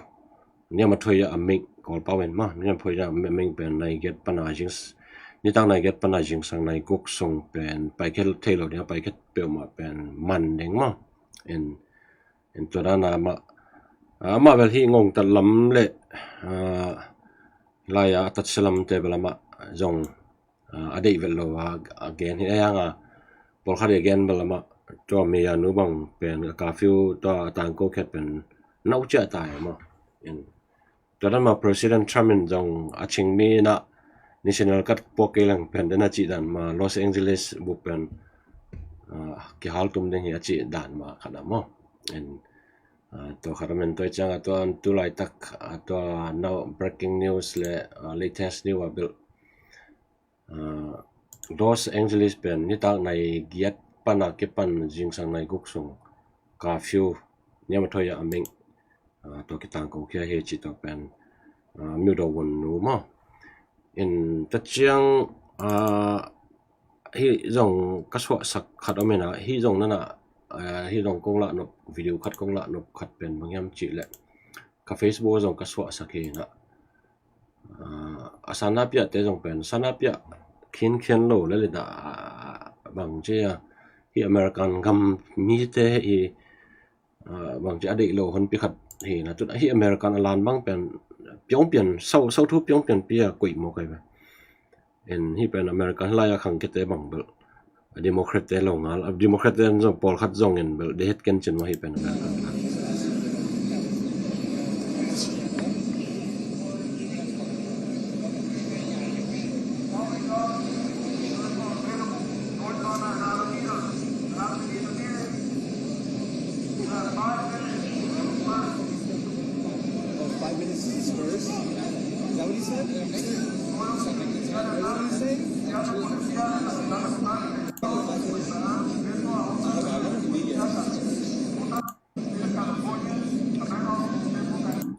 niam a thoi a ming Kawlpau in maw, niam a thoi a ming pen nai giat pana jings nitak nai giat pana jingsang nai guk sung pen paikhia thei lo ding a, paikhia peuhmah pen man ding maw. In in tua dana amah amah bel hi ngongtat lam le laia a tatsia lamte bel amah zong a deih vet lo a gen hi a, hianga pawlkhat i gen bel amah tua meia nu bang pen a curfew tua a tangko khet pen nauh ciah ta hi maw. In tua dan mah President Trump in zong a ching mi inah national guard puak kei leng pen den a cih dan mah Los Angeles bup pen kihal tum ding hi a cih dan mah khat a maw. In tua khat a men tua cianga tua tu laitak tua now breaking news le latest news a bel Los Angeles pen nitak nai giat pana kipan zingsang nai guk sung curfew niam a thoi a ming tua kitangko khia hi cih tua pen miudo wun nu maw. In tua ciang hi zong ka suahsak khat om ina, hi zong nana hi zong kong lah nop video khat kong lah nop khat pen bang hiam cih leh ka Facebook zong ka suahsak hi ina. A sana piahte zong pen sana piah khinkhian lo le lina bang cia hi American gam mite hi bang cia a deih lo honpi khat hi na tun hi American a lan bang pen piongpian sau sau thu piongpian pia koih mawk ai ve. In hi pen American laia khang kete bang bel a Democrat te lo ngal a Democrat te zong pawlkhat zong in bel dehet ken cin maw hi pen American.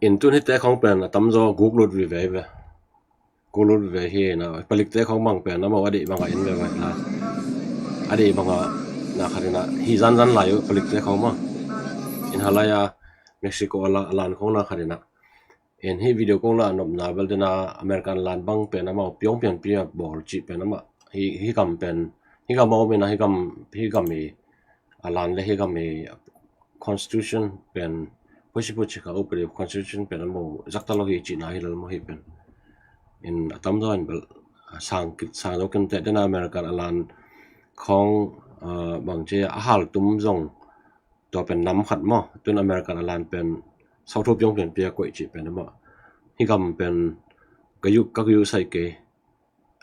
In tun hite khong pen a tamzaw guk lut vive ve. Guk lut vive hi na palikte khong bang pen amau a deih banga in ve vai na a deih banga na khat ina hi zanzan lai uh palikte khong maw. In halaia Mexico a lan khong na khat ina in hi video kong lah nopna bel dena American lan bang pen amau piongpian pia bawl cih pen amah hi hi gam pen hi gam a om ina hi gam hi gam i a lan le hi gam i constitution pen pusi pusi ka upadi constitution pen amau zakta lo hi cihna hi lal maw hi pen. In a tamzaw in bel sang kit sang zo kinte dena American a lan khong bang cia a hal tum zong tua pen nam khat maw tun American a lan pen sau thu piongpian pia koih cih pen amah hi gam pen ka yu ka yu sai kei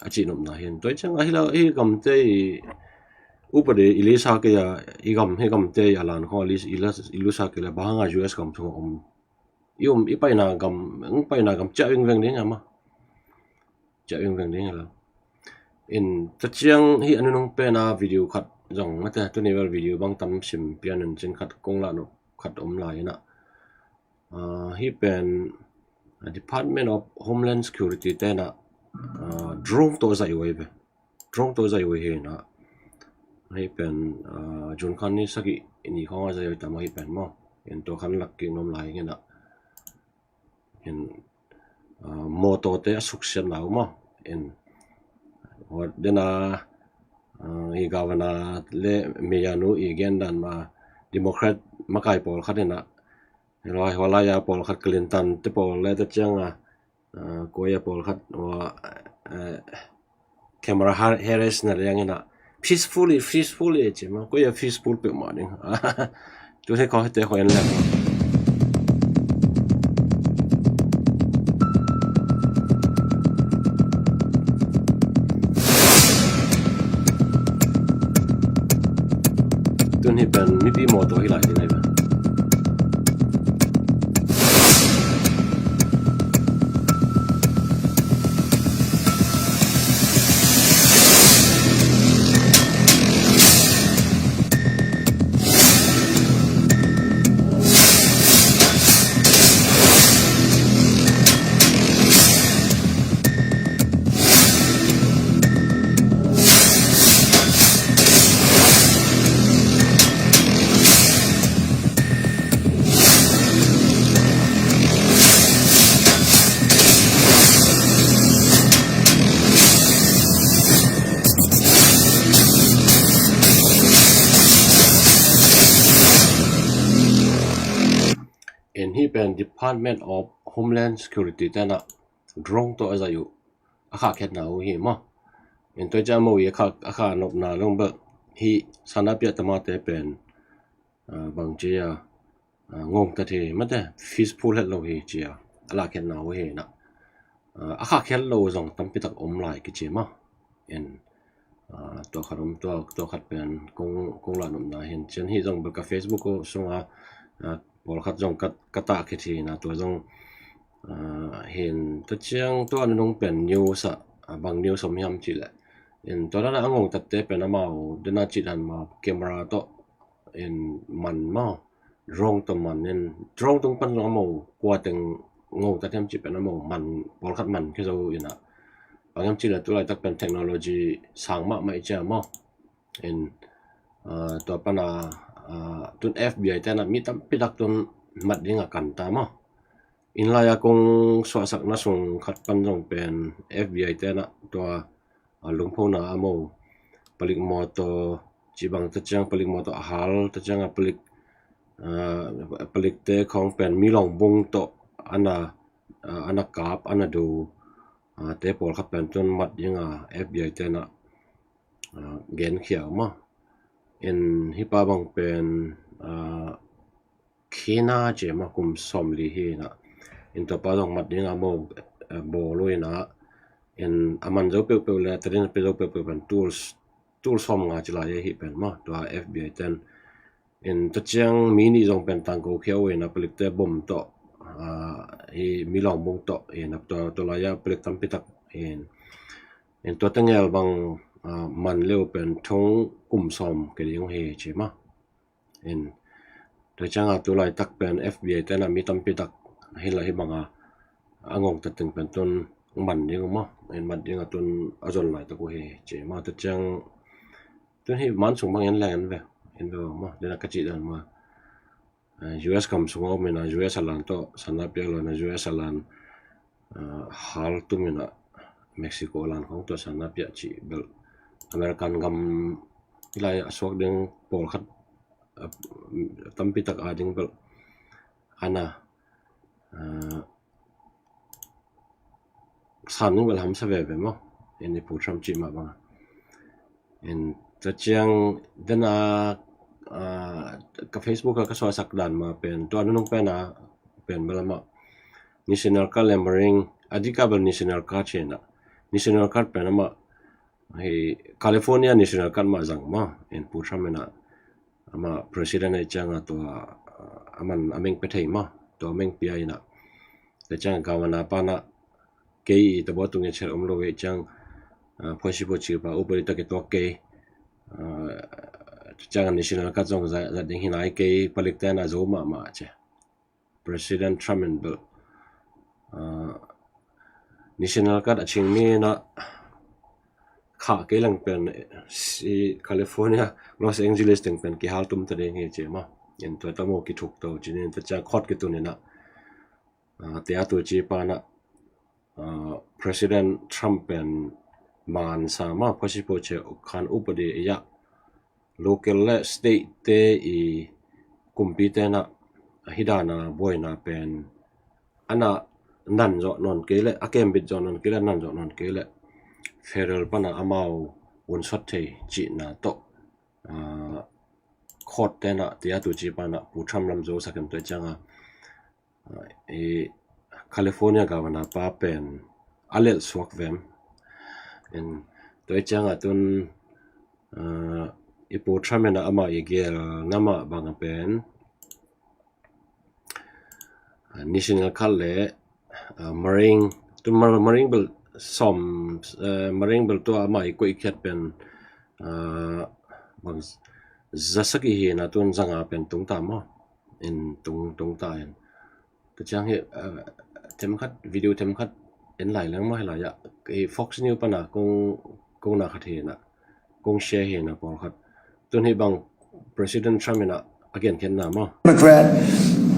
a cih nopna hin tua ciang a hi la hi gamte i upadi i lisa kei a i gam hi gamte i a lan khong i lusa kei la bang hanga U S gam thung a om i um i paina gam i paina gam ciah vingveng ding ama ciah vingveng ding la. In tua ciang hi a nunung pena video khat zong mate tuni vel video bang tam sim pian in cin khat kong lah nop khat om lai ina hi pen Department of Homeland Security tena drone tawh zai uai ve. Drone tawh zai uai hi na hi pen June khan ni sagih ni khong a zai uai tam hi pen maw. In tua khan lak kik nom lai ngena in mawtawte a suksiatna uh maw. In dena i gavana le miyanu i gen dan ma Democrat makai pawlkhat ina Hello, hi hualaia pawlkhat Clinton te pawl le ta cianga kuaia pawlkhat Kamala Harris na liangina peacefully peacefully ci ma kuaia peaceful peuhmah ding. Tu he kawhte kawh en lem. Tun hi pen mipi mawtaw hi lai ding ahi pen. In hih pen Department of Homeland Security tenah drone tawh a zaih uh a khahkhiatna uh hi maw. In tua ciang amau i a khah, a khah nopna zong bel hih sanapia tamate pen, ah, bang ci a, ah, ngongtat hi mate, fistful het lo hi ci a, a lahkhiatna uh hi na. Ah, a khahkhiat lo zong tampi tak om lai kici maw. In, ah, tua khat om, tua, tua khat pen kong, kong lah nopna hin. Cian hih zong bel ka Facebook uh sunga, ah, pawlkhat zong ka, ka tah khit hi na, tua zong, ah, hin ta ciang tua nunung pen news ah, ah, bang news om hiam cih leh. In tua dana a ngongtatte pen amau dena cih dan ma camera tawh in man maw. Drone tawh man in, drone tung pan zong amau kua teng ngongtat hiam cih pen amau man, pawlkhat man khia zo in ah. Bang hiam cih leh tu laitak pen technology sang mahmah i ci a maw. In, ah, tua pana, ah, tun F B I tenah mi tampi tak tun mat ding a kan ta maw. In lai a kong suahsakna sung khat pan zong pen F B I tenah tua, ah, lungphona amau palik mawtaw cih bang ta ciang palik mawtaw a hal ta ciang a palik, ah, palikte khawng pen milawng bung tawh ana, ah, ana kap, ana do, ah, te pawlkhat pen tun mat ding a F B I tenah, ah, genkhia uh maw. In hih pa bang pen, ah, khina ci maw, kum sawmli hi na. In tua pa zong mat ding a maw, eh, bawl uh hi na. In a man zo peuhpeuh le, tadin a pia zo peuhpeuh pen tul, tul sawmnga ci lai hi pen maw, tua F B I ten. In ta ciang mi nih zong pen tangko khia uh hi na, palikte bom tawh, ah, hi milawng bung tawh hi na, tua, tua lai a palik tampi tak hi. In tua tengel bang, ah, man leu pen thong kum sawm kei ding hi ci maw. In tua ciang a tu laitak pen F B I tenah mi tampi tak hi la hi bang a, a ngongtat teng pen tun man ding uh maw. In man ding a tun a zon laitak uh hi ci maw. Tua ciang tun hih man sung bang en leng en ve, en ve maw, dena ka cih dan maw. Eh, U S gam sung a om in a, U S a lan tawh sanapia lo in a, U S a lan, eh, hal tum in a, Mexico a lan khawng tawh sanapia cih bel American gam hi lai a suak ding pawlkhat, eh, tampi tak a ding bel ana, eh, san ning bel hamsa veve maw. In i Pu Trump cih mah bang a. In tua ciang dena, ah, ka Facebook a ka suahsak dan mah pen tua nunung pen a pen bel amah National Guard le Marine, a dika bel National Guard ci in a. National Guard pen amah hi California National Guard mah zang maw. In Pu Trump in a amah president ahih ciangin tua, ah, aman a meng pia thei maw, tua meng pia in a. Tua ciangin governor pa in a kei i tabua tung i cial om lo ahih ciangin, ah, phuaisipuaci pa upadi tak i tuak kei, ah, tua ciangin National Guard zong za, za ding hi nai kei, palikte in a zo mahmah ci. President Trump in bel, ah, National Guard a cing mi in a khah kei leng pen si California, Los Angeles teng pen kihal tum ta ding hi ci maw. In tua tawh maw kithuk to ci in tua ciang court kitun in a, ah, tua tu ci pa in a, ah, President Trump pen man sa maw, phuaisipuaci khan upadi i a local le state te i kumpite in a hih dan a buaina pen ana nan zawh nawn kei leh, a kembit zawh nawn kei leh, nan zawh nawn kei leh federal pan a amau vun sawt thei cihna tawh, ah, court te in a tua tu ci pa in a Pu Trump lam zo sak in tua ciangin, ah, i California governor pa pen a lelh suak vem. In tua ciangin tun, ah, i Pu Trump in a amah i gelna mah bang a pen, ah, National Guard le, ah, Marine, tu Mar-, Marine bel sawm, eh, Marine bel tua amah i koihkhiat pen, ah, bang za sagih hi in a tun za nga pen tung ta maw. In tung, tung ta in. Tua ciang hi, ah, themkhat, video themkhat en lai leng maw hi lai a. Hi Fox News pan a kong, kong na khat hi in a, kong share hi in a pawlkhat. Tun hi bang President Trump in a a genkhiatna maw. Democrat,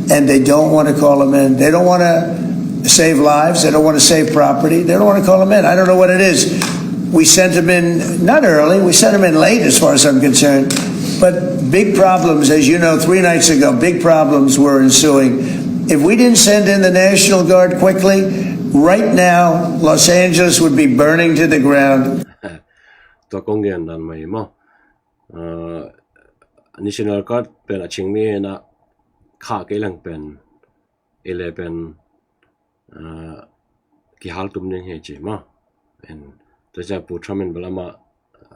and they don't want to call him in. They don't want to save lives. They don't want to save property. They don't want to call him in. I don't know what it is. We sent him in, not early. We sent him in late as far as I'm concerned. But big problems, as you know, three nights ago, big problems were ensuing. If we didn't send in the National Guard quickly, right now, Los Angeles would be burning to the ground. Tua kong gen dan mai maw. Uh, National Guard pen a ching mi na kha kei lang pen, ile pen, uh, kihal tum ding hi ci maw. En, tua cia Pu Trump in bel ama,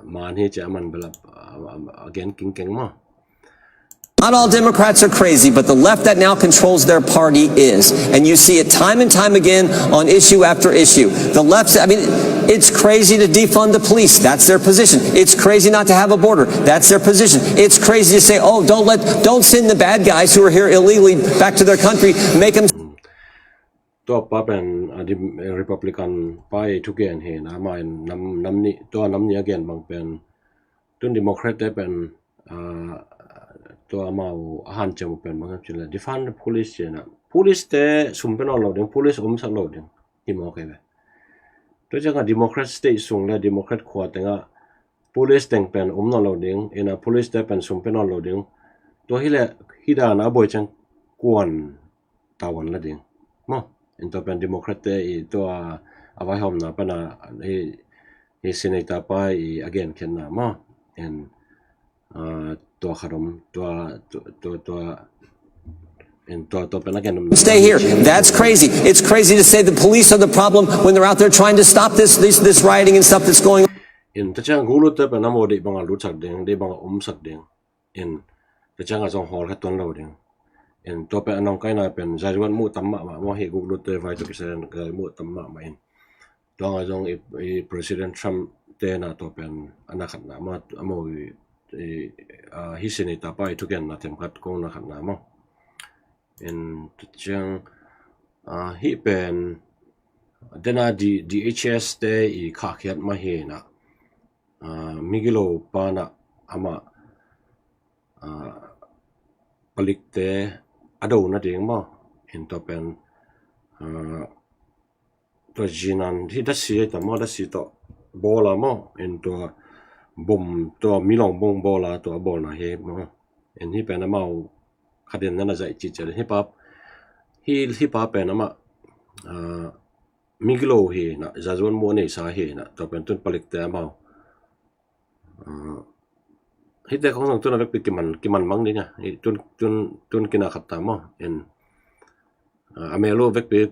man hi cia aman bel a, a, a, a gen kingkeng maw. Not all Democrats are crazy, but the left that now controls their party is. And you see it time and time again on issue after issue. The left, I mean, it's crazy to defund the police. That's their position. It's crazy not to have a border. That's their position. It's crazy to say, "Oh, don't let, don't send the bad guys who are here illegally back to their country. Make them." Tua pa pen, a, Dem-, Republican pa i thugen hi na, ama in nam, nam nih, tua nam nih a gen bang pen, tun Democrat te pen, a, tua amau a hanciam uh pen bang hiam cih leh, defund the police ci na. Police te sum pe nawn lo ding, police omsak lo ding hi mawk hi ve. Tua ciangah Democrat state sung le Democrat khua tengah police teng pen om nawn lo ding, ina police te pen sum pe nawn lo ding. Tua hi leh, hi dan a buai ciang kuan tavuan la ding maw. En, tua pen Democrat te i tua a vaihawmna pana i, i Senator pa i a genkhiatna maw. En, ah, tua khat om, tua, tua, tua, tua, en, tua, tua pen a gen om. Stay here. That's crazy. It's crazy to say the police are the problem when they're out there trying to stop this, this, this rioting and stuff that's going on. En, tua ciang guklut te pen a maw, deih banga lutsak ding, deih banga omsak ding. En, tua ciangah zong hawl kha tuan lo ding. En, tua pen a nawngkaina pen zaizuan muh tam mahmah maw, hi guklut te vai tua kisai zaizuan muh tam mahmah in. Tua ngah zong i, i President Trump te na tua pen a na khatna maw, a maw i, i, a, hi Senator pa i thugenna themkhat kong na khatna maw. En, tua ciang, a, hi pen dena D, DHS te i khahkhiat mah hi na. Ah, migilo pana ama, ah, palikte a do nading maw. En, tua pen, ah, tua zinan hi datsi ai ta maw, datsi tawh bawl a maw. En, tua bom, tua milong bom bawl a tua bawlna hi maw. En, hi pen amau khaden nana zaih cihcia hi pa, hi, hi pa pen ama, ah, migilo hi na, zaizuan muh a neisa hi na, tua pen tun palikte amau. Ah, hihte khong zong tun a vekpi kiman, kiman mang ding a. Hi tun, tun, tun kina khat ta maw. En, ah, a mel uh vekpi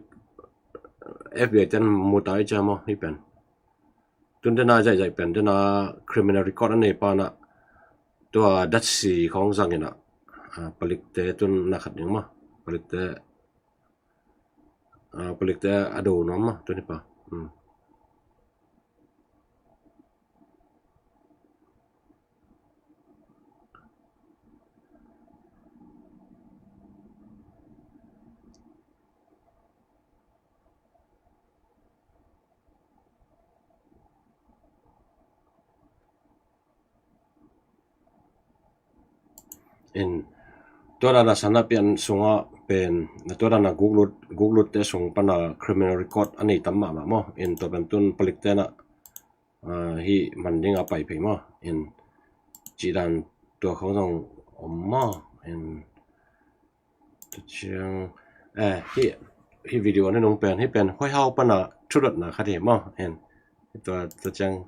FBI ten mu ta i cia maw, hi pen. Tun dena zaihzaih pen, dena criminal record a nei pana, tua datsi khong zang ina, ah, palikte tun na khat ding maw. Palikte Ah, palikte a do nuam maw, tuni pa. Hmm. En, tua dana sana pian sunga pen, tua dana guklut, guklutte sung pana criminal record a nei tam mahmah maw. En, tua pen tun palikte na, ah, hi man dinga pai phei maw. En, cih dan tua khong zong om maw. En, Tua ciang, eh, hi, hi video na nung pen, hi pen, White House pana thudotna khat hi maw, en, tua, tua ciang,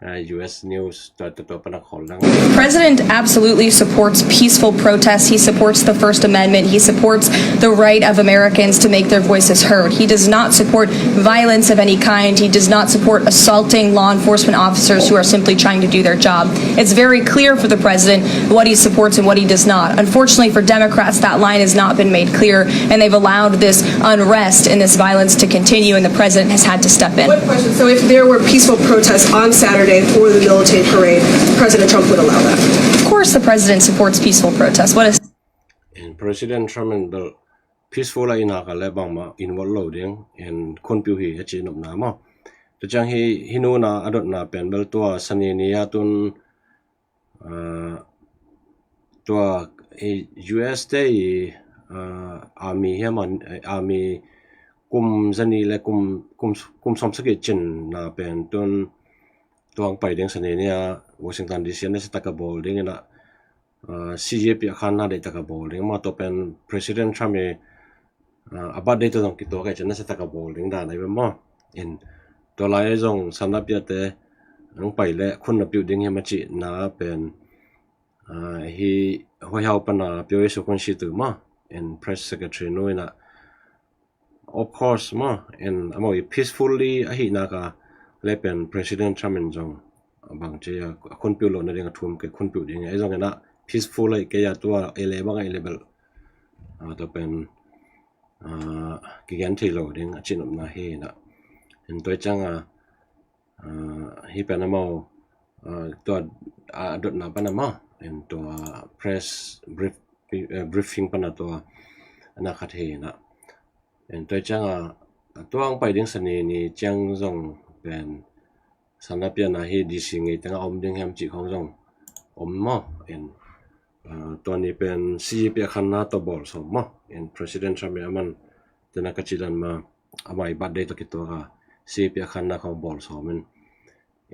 eh, U S News, tua, tua, tua pana khol lang. The president absolutely supports peaceful protests. He supports the First Amendment. He supports the right of Americans to make their voices heard. He does not support violence of any kind. He does not support assaulting law enforcement officers who are simply trying to do their job. It's very clear for the president what he supports and what he does not. Unfortunately for Democrats, that line has not been made clear, and they've allowed this unrest and this violence to continue, and the president has had to step in. One question. So if there were peaceful protests on Saturday for the military parade, President Trump would allow that? Of course the president supports peaceful protests. What is... En, President Trump in bel peaceful a ina ka le bangmah involve lo ding, en, khonpiu hi a ci nopna maw. Tua ciang hi, hi nuna a dotna pen bel tua sani ni a tun, ah, tua, eh, U S te i, ah, army hiam, eh, army kum zani le kum, kum, kum sawmsagih cinna pen tun tuang pai ding sani ni a Washington D C a nasitak a bawl ding ina, ah, C J P a khanna deihtak a bawl ding maw. Tua pen President Trump i a birthday tawh zong kituak hi ci-in nasia taka bawl ding dan ahi ve maw. In tua lai zong sanna piate hong pai leh khun na piuh ding hiam a cihna pen hi White House pana Pio Yesu Khun Situ maw, in press secretary nu in ah, of course maw, in amau i peacefully ahih nak a leh pen President Trump in zong bangci a khun piuh loh nading a thum kei, khun piuh ding ahi zongin ah peaceful ahih kei a tua ei leh bang ahih leh bel tua pen kigen thei lo ding a cih nopna hi in ah. In tua ciang a hih pen amau tua a dotna pan amau in tua press briefing pana tua na khat hi in ah. In tua ciang a tua hong pai ding sanni ni ciang zong pen sanna piakna hi D C ngei tengah om ding hiam cih khong zong om maw. In tua ni pen C E piahkhanna tawh bawl sawm maw. In President Trump in aman tena ka cih dan mah amah i birthday tawh kituak a C E piahkhanna khong bawl sawm in.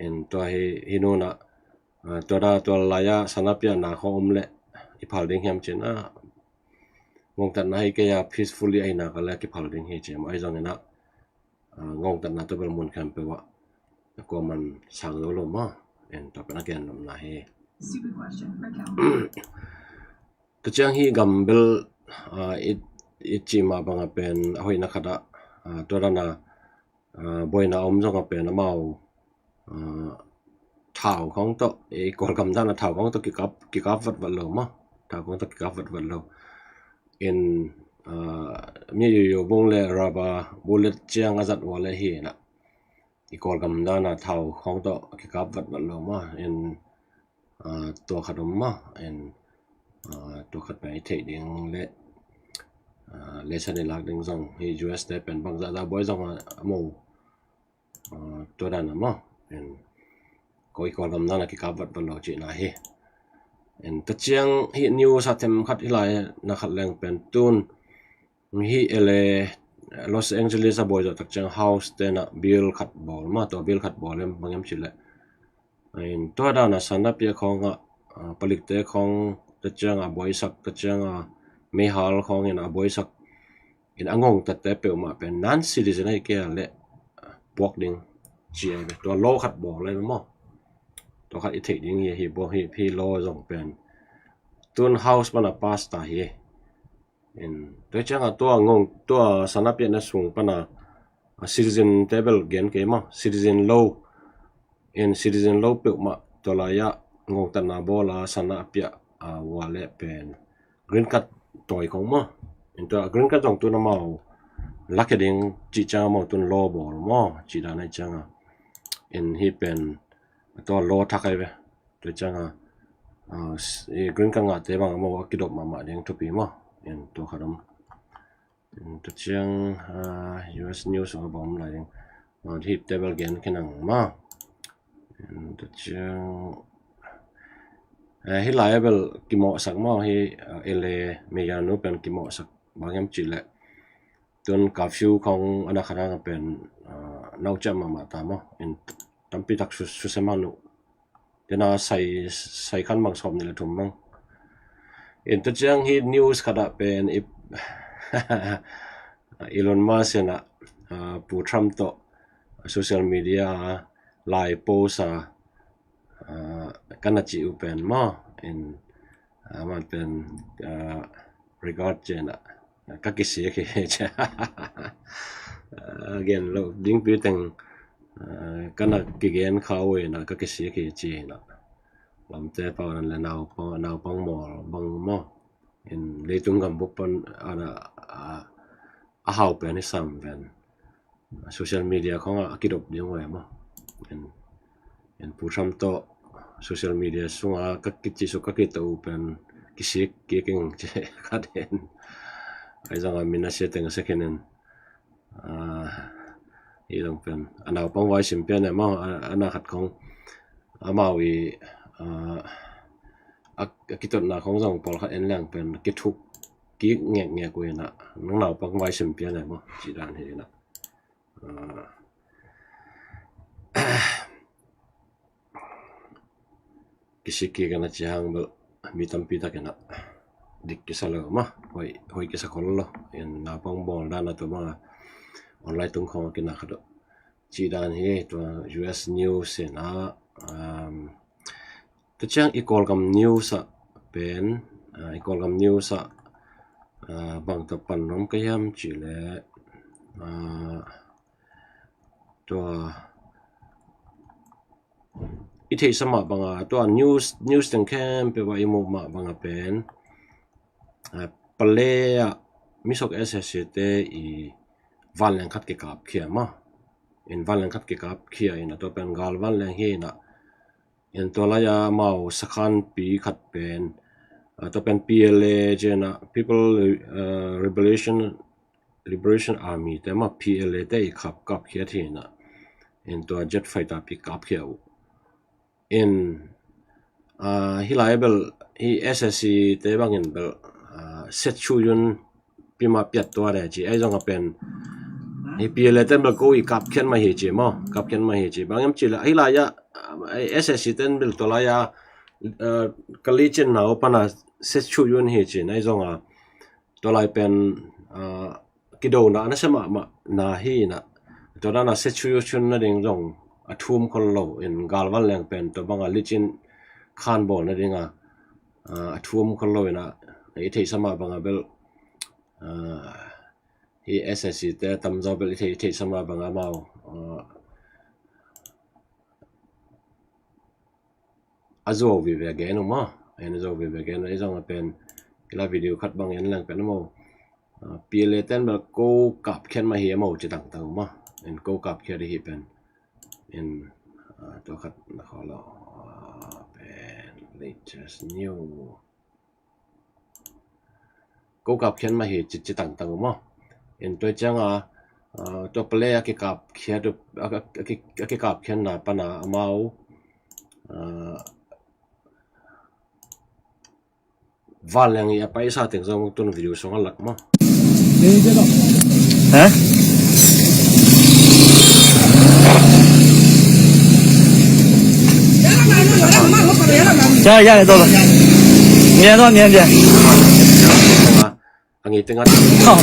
In tua hi hi nunah tua da tua lai-ah sanna piakna khong om leh i phal ding hiam ci-in ah ngongtatna hi kei a peacefully ahih nak a leh kiphal ding hi ci-in ahi zongin ah ngongtatna tua bel mun khempeuh ah kuaman sang zo lo maw. In tua pen a gen nopna hi. Tua ciang hih gam bel i cih mah bang a pen a hoihna khat ah tua dan a buaina om zong a pen amau thau khong tawh, i Kawlgam dan a thau khong tawh kikap, kikap vatvat lo maw. Thau khong tawh kikap vatvat lo. In mi yuyu bung le rubber bullet ciang a zat ua le hi in ah i Kawlgam dan a thau khong tawh kikap vatvat lo maw. In tua khat om maw. In tua khat pen i theih ding le lesson i lak ding zong hi. U S te pen bangzah zah buai zong a mo tua dan a maw. In ko i Kawlgam dan a kikap vatvat lo cihna hi. In tua ciang hih news a them khat hi lai na khat leng pen tun hih L A Los Angeles a buai zawh tak ciang House ten ah bill khat bawl maw. Tua bill khat bawl em bang em cih leh in tua dan a sanna piak khong ah palikte khong tua ciang a buaisak, tua ciang a meihal khong in a buaisak in a ngongtatte peuhmah pen non-citizen ahih kei a leh puak ding ci ahi ve. Tua law khat bawl ahi ve maw. Tua khat i theih ding hi, hi law zong pen tun House pana pass ta hi. In tua ciang a tua ngong, tua sanna piakna sung pana citizen te bel gen kei maw, citizen lo. In citizen lo peuhmah tua lai-ah ngongtatna bawl a sanna a piak a ua leh pen green card tawi khong maw. In tua green card zong tun amau lakhia ding cih ciang amau tun law bawl maw cih dan ahi ciang a. In hih pen tua law thak ahi ve. Tua ciang a green card ngahte bang amau a kidop mahmah ding thupi maw. In tua khat om. Tua ciang U S news a bang om lai ding. Hih table gen khin ang maw. Tua ciang hih lai a bel kimawhsak maw, hih L A mayor nu pen kimawhsak bang hiam cih leh tun curfew khong a na khat hang a pen nau ciah mahmah ta maw. In tampi tak su, susem hang uh. Tena sai, sai khan bang sawm nih le thum bang. In tua ciang hih news khat ah pen i Elon Musk in ah Pu Trump tawh social media lai post a ka na cih uh pen maw. In aman pen regard ci-in ah ka kisik hi ci. Gen loh dingpi teng ka na kigen kha uh in ah ka kisik hi ci in ah. Lamte pau nan le naupang, naupang mawl bang maw. In leitung gam bup pan a hau pen hi sam pen social media khong ah a kidop ding uh e maw. In, in Pu Trump tawh social media sungah ka kici suk ka kito uh pen kisik kik ing ci khat in. Ahi zongah min a sia teng a sia khin in. Hi zong pen a naupang vai sim pian e maw, a na khat khong amau i a kitotna khong zong pawlkhat en leng pen kithuk kik ngekngek uh in ah nang naupang vai sim pian e maw ci dan hi in ah. Kisik kik a na ci hang bel mi tampi tak in ah dik kisa lo mah, hoih, hoih kisa khol lo. In naupang bawl dan a tua bang a online tung khawng a kina khat uh cih dan hi. Tua U S news in a, um, tua ciang i Kawlgam news ah pen, uh, i Kawlgam news ah, uh, bang tawh pan nuam ka hiam cih leh, uh, tua i theihsa mah bang a, tua news, news teng khempeuh ah i muh mah bang a pen, a, Pale ah misok S S C te i vanleng khat kikapkhia mah. In vanleng khat kikapkhia in a, tua pen gal vanleng hi in a. In tua lai a amau sakhanpi khat pen, a, tua pen P L A ci in a, People, uh, Revolution Liberation Army te mah, P L A te i kap, kapkhiat hi in a. In tua jet fighter pi kapkhia uh. In, ah, hi lai bel, hi S S C te bangin bel, ah, Set Chu Yun pi mah piat tua de ci, ahi zong a pen, hi P L A te bel ko i kapkhiat mah hi ci maw, kapkhiat mah hi ci. Bang hiam cih leh, hi lai a, ah, S S C ten bel tua lai a, ah, ka licin na uh pan a Set Chu Yun hi ci, ahi zong a, tua lai pen, ah, kidona a nasia mahmah na hi in a, tua dan a Set Chu Yun nading zong a thum khol lo in, gal vanleng pen tua bang a licin khan bawl nading a, ah, a thum khol lo in a, i theihsa mah bang a bel, ah, hi S S C te tamzaw bel i thei, i theihsa mah bang a amau, ah, a zo vive gen uh maw. En a zo vive gen uh, ahi zong a pen, hi lai video khat bang en leng pen a maw, ah, P L A ten bel ko kapkhiat mah hi a maw ci tangtang uh maw. En ko kapkhiat hi pen. En, ah, tua khat na khaw lo, ah, pen latest new. Ko kapkhiat mah hi ci, ci tangtang uh maw. In tua ciang a, ah, tua Pale a kikapkhiat, a, a, a ki, a kikapkhiatna pan a amau, ah, vanleng i a paisa teng zong tun video song a lak maw. Hả? Dạ, dạ, dạ, tôi rồi. Nghe nó, nghe, nghe. Ang itingat. Không.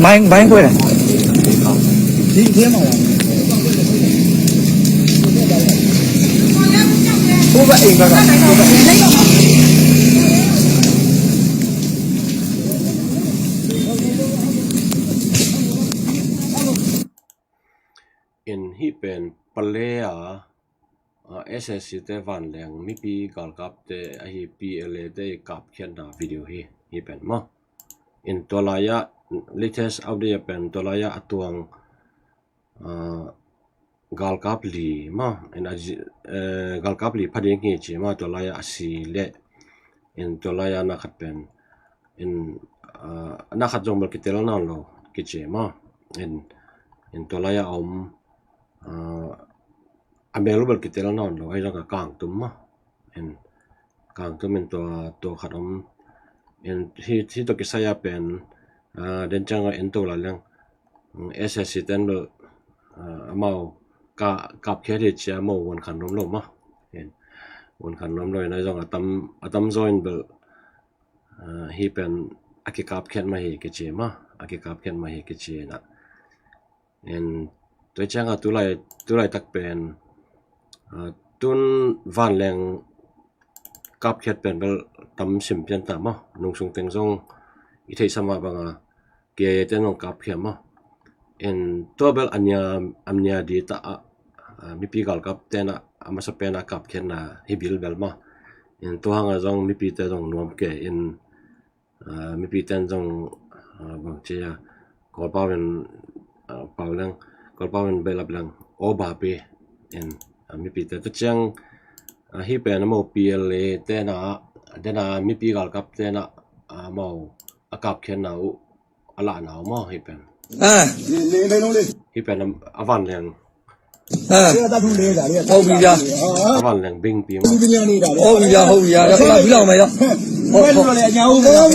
Bánh, bánh quên này. Không. Không vậy, không vậy. In hih pen Pale a, ah, S S C te vanleng mipi galkapte ahi P L A te i kapkhiatna video hi, hih pen maw. In tua lai-ah latest update a pen tua lai-ah a tuang, ah, galkap li maw. In a zi-, eh, galkap li pha ding hi ci maw, tua lai-ah a si leh. In tua lai-ah na khat pen. In, ah, na khat zong bel kitel nawn lo kici maw. In, in tua lai-ah a om, ah, a mel uh bel kitel nawn lo, ahi zong a kangtum maw. In kangtum in tua, tua khat om. In hih, hih tawh kisai a pen, ah, den ciang a en to lai leng, mm, S S C ten bel, ah, amau ka, kapkhiat hi ci a amau vuan khan nuam lo maw. In vuan khan nuam lo in ahi zong a tam, a tamzaw in bel, ah, hih pen a kikapkhiat mah hi kici maw, a kikapkhiat mah hi kici in a. En, tua ciang a tulai, tulaitak pen, ah, tun vanleng kapkhiat pen bel tam sim pian ta maw, nungsung teng zong i theihsa mah bang a K I A ten zong kapkhia maw. En, tua bel a nia, a nia di ta a, ah, mipi galkap ten a, a masa pen a kapkhiatna hi bilbel maw. En, tua hang a zong mipite zong nuam kei in, ah, mipi ten zong, ah, bang ci a, Kawlpau in, ah, pau leng, Kawlpau in behlap leng, aw bapi in, ah, mipite tua ciang, ah, hih pen amau P L A ten a, den a mipi galkap ten a, ah, amau a kapkhiatna uh a lahna uh maw hih pen. Ah. Hih pen a, a vanleng. Ah. Hau mi ya. A vanleng bingpi maw. Hau mi ya, hau mi ya. Ya, ya, bilang mai ya. Hau, hau.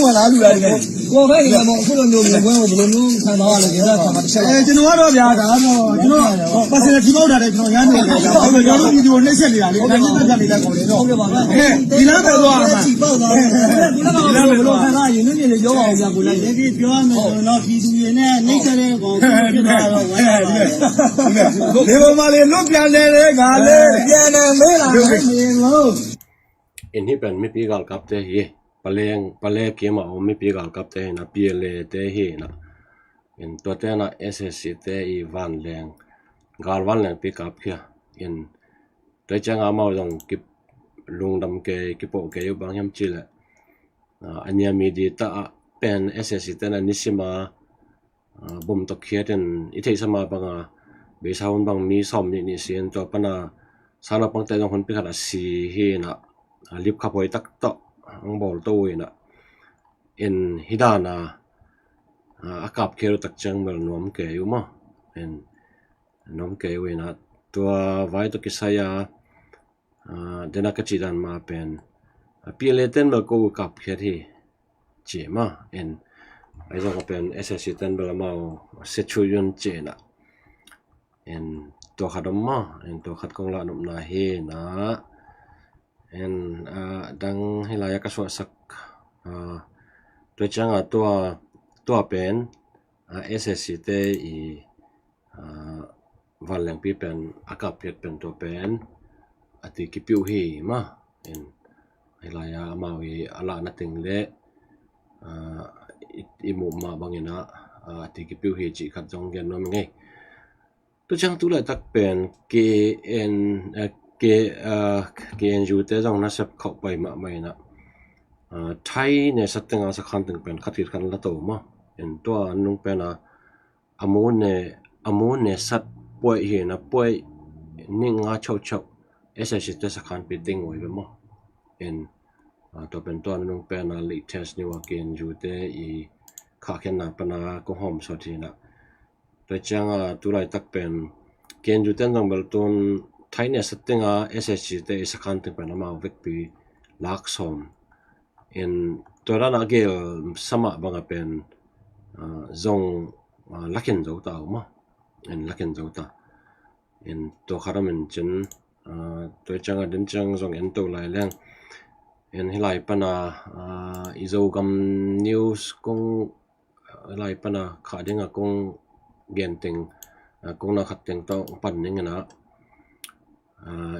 ကိုယ်ပဲဒီမှာမဟုတ်အခုလိုမျိုးမျိုးပွဲကိုဘယ်လိုမျိုးခံစားရလဲဒေသခံမှာတစ်ချက်လောက်အဲကျွန်တော်ကတော့ဗျာဒါကတော့ကျွန်တော်ပတ်စင်ထီမောက်တာတဲ့ကျွန်တော်ရမ်းနေတယ်ဟုတ်တယ်ကျွန်တော်ဗီဒီယိုနှိပ်စက်နေတာလေဒါနဲ့ပတ်သက်နေတာကိုလေတော့ဟုတ်ကဲ့ပါဗျာဒီလမ်းပဲသွားမှာဒီလမ်းပဲသွားတာရင်းနေနေရောပါဗျာကိုလည်းဒီပြောရမယ်ဆိုတော့ဒီသူရင်းနဲ့နှိပ်စက်တဲ့ကောင်ဖြစ်တာတော့ဝမ်းသာပါတယ်ဒီပေါ်မှာလေလွတ်ပြန်နေလေငါလေပြန်နေမေးလာမေးလို့ In hi pen mipi galkapte hi, paleng palek kima om mipi galkapte hi na, P L A te hi na, in tuate na S S C te i vanleng, gal vanleng pi kap khia, in tua cianga amau zong kip lungdam kei, kipoh kei uh bang hiam cih leh, a, a nia mi di ta ah pen S S C te na nisima, a, bom tawh khiat in i theihsa mah banga beisa hun bang mi sawm nih nih si in tua pana sanaupangte zong hun pi khat a si hi na, a, lipkhap huai tak tawh ang bawl to uh hi na, in hi dan a, a, a kap khiat uh tak ciang bel nuam kei uh maw, in nuam kei uh hi na, tua vai tawh kisai a, a, dena ka cih dan ma pen, a, P L A ten bel ko uh kap khiat hi ci ma, in ai zong a pen S S C ten bel amau se chu yun ci na, in tua khat om ma, in tua khat kong lah nopna hi na, in, a, dang hi lai a ka suahsak, a, tua cianga tua, tua pen, a, S S C te i, a, vanlengpi pen a kap khiat pen tua pen a ti kipiuh hi ma, in hi lai a amau i a lahna teng le, a, i, i muh mah bangin a, a ti kipiuh hi cih khat zong gen nuam ing ei. Tua ciang tu laitak pen K N, eh, K, eh, K N U te zong nasep khauh pai mahmah in a, ah, Thai ne sat tenga sakhan teng pen khat kit khan la to maw. In tua an nung pen a, a mu ne, a mu ne sat puai hi na puai ning nga chauh chauh S S C te sakhan pi ding ui be maw. In, ah, tua pen tua an nung pen a latest new a K N U te i khahkhenna pana kong hawm sawt hi na. Tua cianga tu laitak pen K N U ten zong bel tun Thai ne sat tenga S S C te i sakhan teng pen amau vekpi lak sawm. In tua dana a gel samah banga pen, ah, zong, ah, lakin zo ta uh maw. In lakin zo ta. In tua khat om in cin, ah, tua cianga den ciang zong en to lai leng. In hi lai pana, ah, i Zogam news kong lai pana khah dinga kong gen teng, ah, kong na khat teng tawh pan ning ina, ah,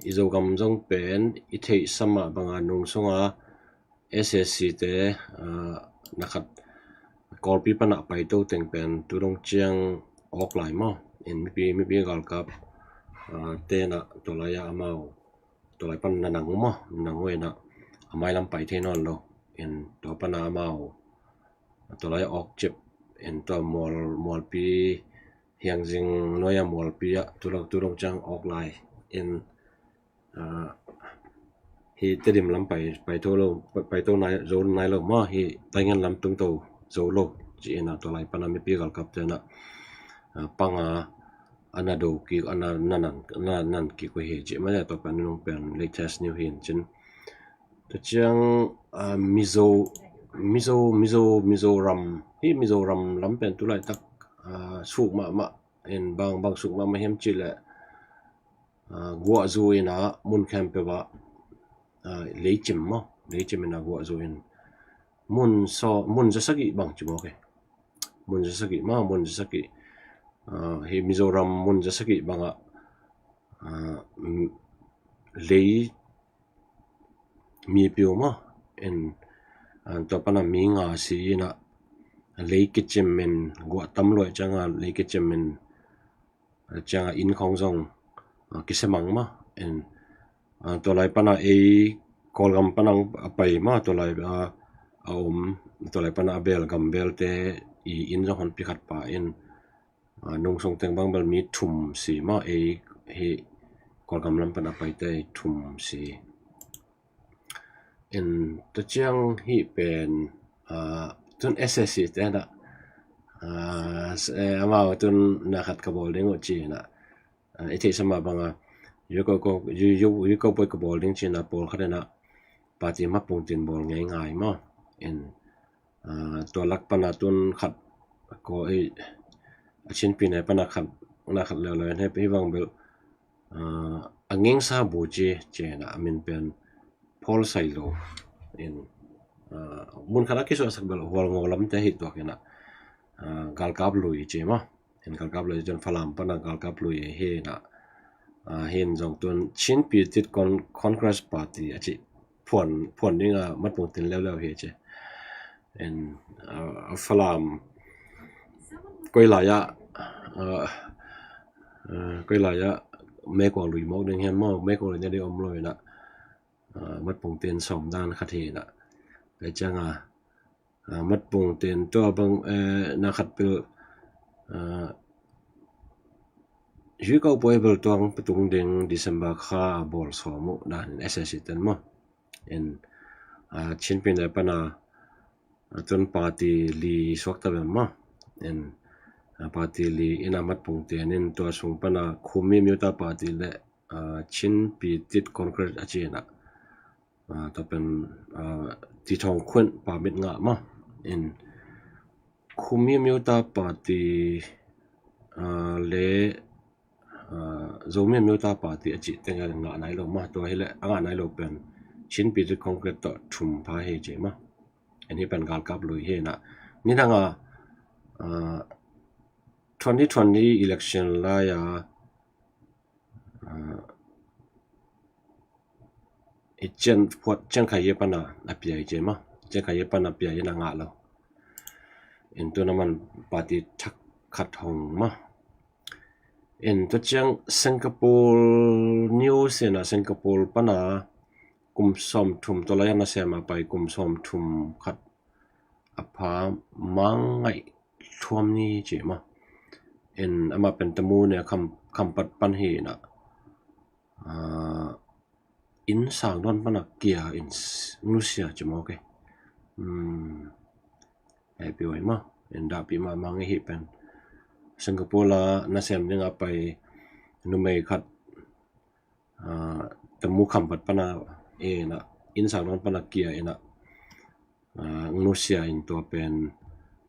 i Zogam zong pen i theihsa mah banga nung sunga S S C te, ah, na khat Kawlpi pana paito teng pen tu dong ciang awk lai maw. In mipi, mipi galkap, ah, tena tua lai a amau tua lai pan na nang uh maw, na nang uh ina a mailam pai thei nawn lo. In tua pana amau tua lai awk cip in tua mual, mualpi hiangzing nuai a mualpi ah tu lo, tu lo ciang awk lai. In, ah, hi Tedim lam pai, pai to lo, pai, pai to nai, zo nai lo maw, hi Taingen lam tung to zo lo ci ina tua lai pana mipi galkap tena, ah, panga ana do kik, ana, ana nan, ana nan kik uh hi ci mah tua pan nung pen latest new hi in cin. Tua ciang, ah, Mizo, Mizo, Mizo, Mizoram, hi Mizoram lam pen tu laitak, ah, suk mahmah in bang, bang suk mahmah hiam cih leh, ah, guahzu ina mun khempeuh ah, ah, leicim maw, leicim ina guahzu in mun saw, mun za sagih bang ci maw kei. Mun za sagih maw, mun za sagih. Ah, hi Mizoram mun za sagih bangah, ah, mm, lei mi piu maw. In, ah, tua pana mi nga si ina lei kicim in guah tam luai cianga lei kicim in cianga inn khawng zong, ah, kisia mang maw. In, ah, tua lai pana ei Kawlgam pana a pai maw, tua lai, ah, a om, tua lai pana a bel gam belte i inn zong honpi khat pa in, ah, nung sung teng bang bel mi thum si maw, ei hi Kawlgam lam pana a paite thum si. In tua ciang hih pen, ah, tun S S C te na, ah, s-, eh, amau tun na khat ka bawl ding uh ci na, ah, i theihsa mah banga, yu ko ko, yu, yu, yu ko poi ka bawl ding ci na pawl khat na, party mapung tin bawl ngei ngai maw. In, Tua lak pana tun khat ko ei a Chinpi ne pana khat na khat leuleu in hei hibang bel a ngengsa bu ci cina a min pen Paul Sailo in mun khat a kisuahsak bel Hualngo lamte hi tuak ina galkap lui ci ma. In galkap lui cun Falam pana galkap lui hi ina hin zong tun Chin Pitit Congress Party a ci phuan phuan dinga matpung tin leuleu hi ci. In Falam koi lai ah koi lai ah Mekuang lui mawk ding hiam maw, Mekuang lui na ding om lo ina matpung tin sawm dan khat hi ina. Kai cianga matpung tin tua bang na khat pil Zui kau puai bel tuang patung ding December kha a bawl sawm uh dan in S S C ten maw. In Chinpi ne pana tun party li suak ta bem maw. In party li ina matpung tin in tua sung pana Khumi Miuta Party le Chin Pitit Congress a ci ina tua pen Tithawng Khun pamit ngah maw. In Khumi Miuta Party le Zomi Miuta Party a cih tengah ngah nai lo ma. Tua hileh a ngah nai lo pen Chin Pitit Congress tawh thum pha hi ci ma. En hi pen galkap lui hi na. Nidanga twenty twenty election lai-a i cian phuat cian khaye pana a piai ci ma. Cian khaye pana piai in a ngah lo. In tuna man party thak khat hong ma. In tua ciang Singapore news ina Singapore pana kum sawm thum tua lai-a nasem a pai kum sawm thum khat a pha mangaih thuam ni ci ma. In ama pen tamu ne khampat pan hi ina inn sang dawn pana kia in nusia ci mawk e. Hei pi oi ma. In dahpi mahmah ngei hi pen Singapore la nasem dinga pai numei khat tamu khampat pana ina inn sang dawn pana kia ina nusia in tua pen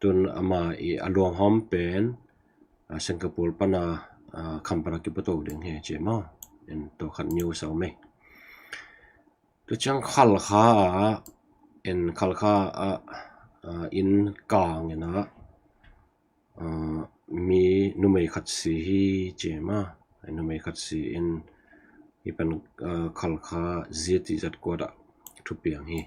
tun ama i a luanghawm pen Singapore pana khampat a kipato ding hi ci ma. In tua khat news a om e. Tua ciang Khalkha ah in Khalkha ah in kang ina mi numei khat si hi ci ma. Numei khat si in hi pen Khalkha zia tih zat kuat ah thupiang hi.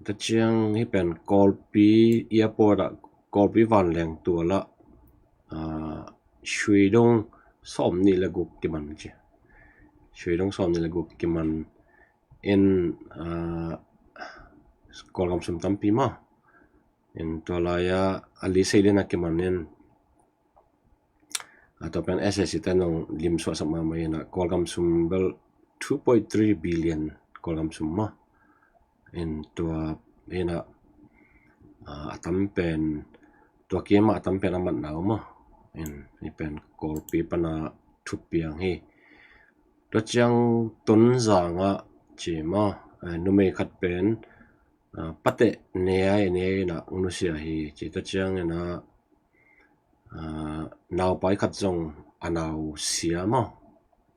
Tua ciang hi pen Kawlpi airport ah Kawlpi vanleng tual ah suidong sawm nih le guk kiman ci. Suidong sawm nih le guk kiman in Kawlgam sum tampi ma. In tua lai-a a li sei lina kiman in a tua pen S S C te nong lim suahsak mahmah ina Kawlgam sum bel two point three billion Kawlgam sum ma. In tua ina a tam pen tua kima a tam pen a matna um a. In i pen Kawlpi pana thupiang hi. Tua ciang Tonzang ah ci ma numei khat pen pateh ne ai ne ina nusia hi ci. Tua ciang ina naupai khat zong a nau sia ma.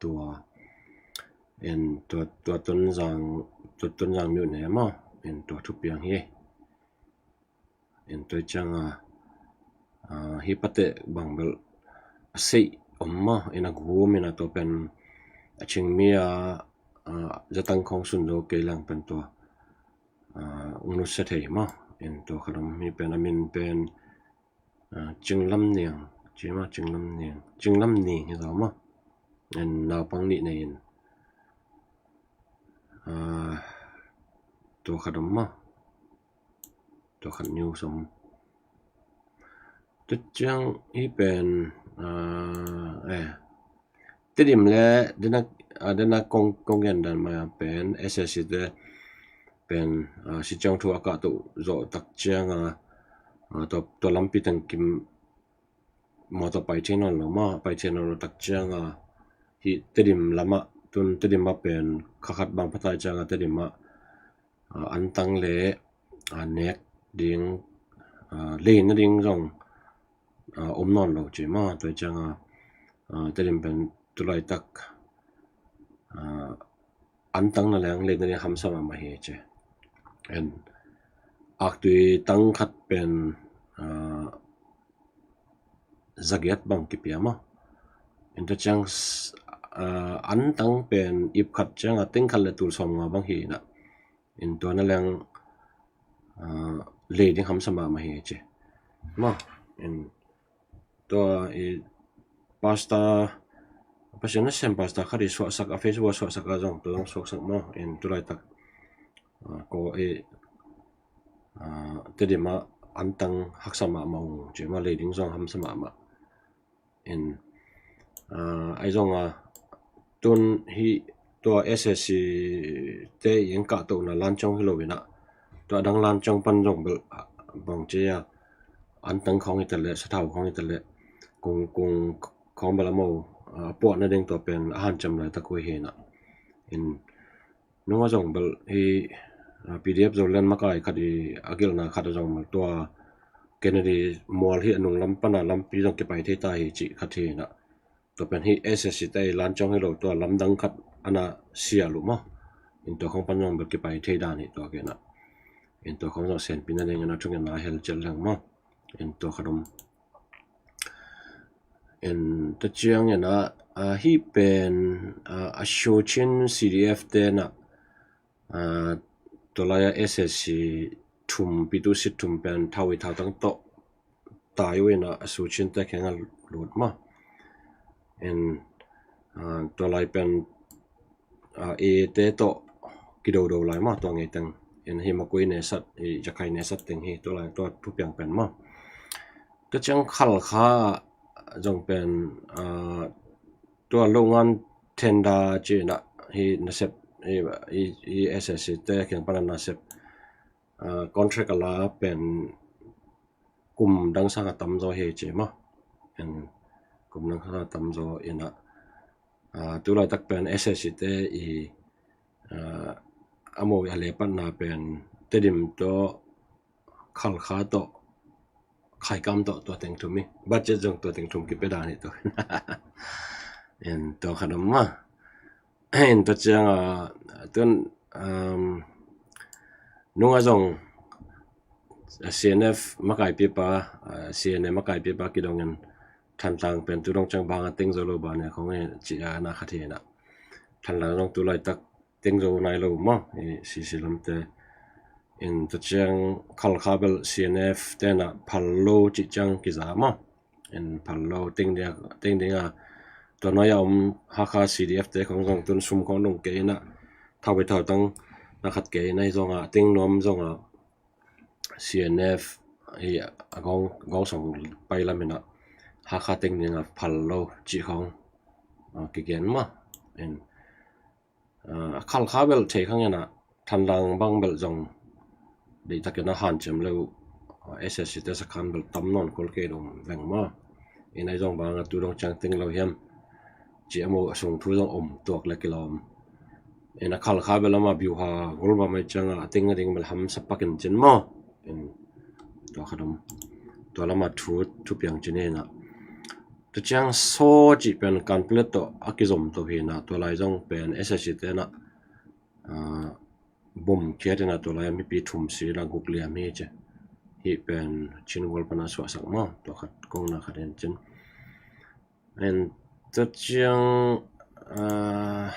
Tua in tua tua Tonzang tua Tonzang miu ne ma. In tua thupiang hi. In tua cianga hi pateh bang bel a seih om ma. In a gum ina tua pen a cingmi a zatang khong sun zo kei lang pen tua nusia thei ma. In tua khat om hi pen a min pen Cinglam Niang ci ma. Cinglam Niang Cinglam Niang hi zo ma. In naupang nih nei in tua khat om ma. Tua khat news om. Tua ciang hi pen eh Tedim le dena dena kong kong gen dan ma pen S S C te pen si ciang thu a kah to zo tak cianga tua lampi tengkim mawtaw pai thei nawn lo ma. Pai thei nawn lo tak cianga hi Tedim lamah tun Tedim ah pen khakhat bang phatai cianga Tedim ah antang le nek ding, ah, lei nading zong, ah, om nawn lo ci maw. Tua ciang a, ah, Tedim pen tulaitak, ah, antang na leng lei nading hamsa mahmah hi ci. En aktui tang khat pen, ah, zagiat bang kipia maw. En tua ciang, ah, antang pen ip khat ciang a teng khat le tul sawmnga bang hi na. En tua na leng, ah, lei ding hamsa mahmah hi ci maw. En tua i pastor, Pasian nasem pastor khat i suahsak a, Facebook a suahsak a zong tua zong suaksak maw. En tulaitak, ah, ko i, ah, Tedim a antang haksa mahmah ung ci maw, lei ding zong hamsa mahmah. En, ah, ai zong a tun hi tua S S C te i eng kahtohna lan ciang hi lo in a, tua dang lan ciang pan zong bel, ah, bang ci a, antang khawng hi ta leh, sathau khawng hi ta leh, kung, kung khawng bel a mo, ah, puahna ding tua pen a hanciam laitak uh hi na. En nung a zong bel hi, ah, P D F Zoland makai khat i a gelhna khat a zong bel tua Kennedy mual hi a nung lam pan a lampi zong kipai thei ta hi cih khat hi na. Tua pen hi S S C te i lan ciang hi lo tua lamdang khat a na sial uh maw. En tua khawng pan zong bel kipai thei dan hi tua ke na. En tua khawng zong senpi nading a na thung en na hel cel leng maw. En tua khat om. En tua ciang en a, ah, hi pen, ah, a Sochin C D F te na, ah, tua lai a S S C thum, pitu sit thum pen thau i thautang tawh tai uh in a, a Sochin te kheng a lut maw. En, ah, tua lai pen, ah, A te tawh kidodo lai maw tua ngei teng. En hi Makui ne sat, i Jakai ne sat teng hi tua lai tua thupiang pen maw. Tua ciang Khalkha zong pen, ah, tua longan tender ci na hi nasep, i, i, i S S C te kheng pan a nasep, ah, contract a la pen kum dang sang a tam zaw hi ci maw. En kum dang sang a tam zaw in a, ah, tulaitak pen S S C te i, ah, a mo i a lepatna pen Tedim tawh Khalkha tawh Khaikam tawh tua teng thum hi. Budget zong tua teng thum kipia dan hi tua. En tua khat om maw. En tua ciang a, tun, um, nung a zong, ah, C N F makaipipa, ah, C N A makaipipa kidong in Thantlang pen tu dong ciang bang a teng zo lo ban e khong e ci a na khat hi na. Thantlang zong tulaitak teng zo nai lo maw, i C C lamte. En tua ciang Khalkha bel C N F te na phal lo cih ciang kiza maw. En phal lo teng ding a, teng ding a tua nuai a om Hakha C D F te khong zong tun sum khong dong kei na, thau bai thautang na khat kei na hi zong a teng nuam zong a C N F hi a gawng, gawng song pai lam in a Hakha teng ding a phal lo cih khong, ah, kigen maw. En, ah, Khalkha bel thei khang in a Thantlang bang bel zong deihtakin a hanciam lo, ah, S S C te sakhan bel tam nawn kol kei dong veng maw. En ai zong bang a tu dong ciang teng lo hiam ci a mo a sung thu zong om tuak le kilawm. En a Khalkha bel lam a biuha gol bam ai ciang a teng a ding bel hamsa pak in cin maw. En tua khat om. Tua lam a thu, thupiang cin hi na. Tua ciang Saw cih pen Kanpetlet tawh a kizom to hi na, tua lai zong pen S S C te na, ah, bom khiat in a tua lai a mipi thum si la guk liam hi ci. Hi pen Chin wall pan a suahsak maw, tua khat kong na khat en cin. En tua ciang, ah,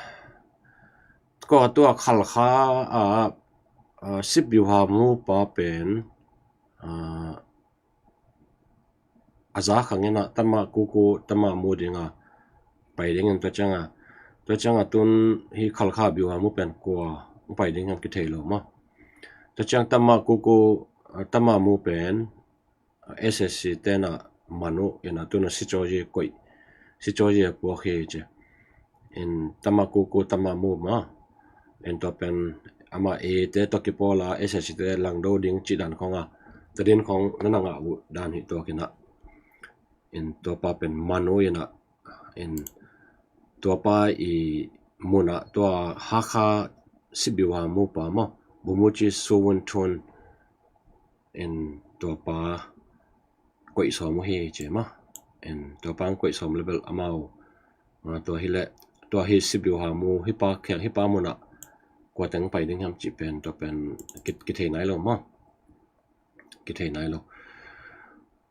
ko tua Khalkha a, ah, sip biuha mupa pen, ah, a za khang in a tama kuku tama mu ding a pai ding in tua ciang a, tua ciang a tun hi Khalkha biuha mu pen kua pai ding in kithei lo maw. Tua ciang tama kuku, ah, tama mu pen, ah, S S C te na man uh in a tun a sicawi koih, sicawi puak hi ci. En tama kuku tama mu maw. En tua pen ama A te tawh kipawl a S S C te langdo ding cih dan khong a, tua din khong na na ngah uh dan hi tua kin a. En tua pa pen man uh in a, en tua pa i mun a tua Hakha sip biuha mupa maw, Bumu ci Suwun Thun, in tua pa koih sawm uh hi ci maw. In tua pa koih sawm le bel amau, ah, tua hi le, tua hi Sibiu Ham uh hi pa khiang hi pa munah kua teng pai ding hiam cih pen tua pen ki, kithei nai lo maw. Kithei nai lo.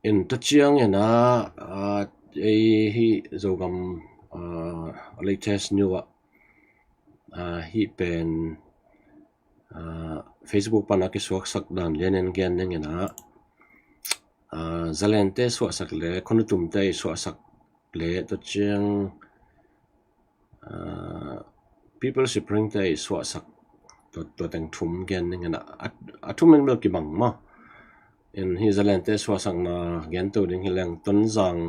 In tua ciang in ah, ah, ei hi Zogam, ah, latest news ah, ah, hi pen, ah, Facebook pan a kisuaksak dan lian in gen ning in ah, ah, Zalente suahsak le Khonnutumte i suahsak le tua ciang, ah, People Spring te i suahsak tua, tua teng thum gen ning in ah, a, a thum in bel kibang maw. In hi Zalente suahsakna gen to ding hi leng Tonzang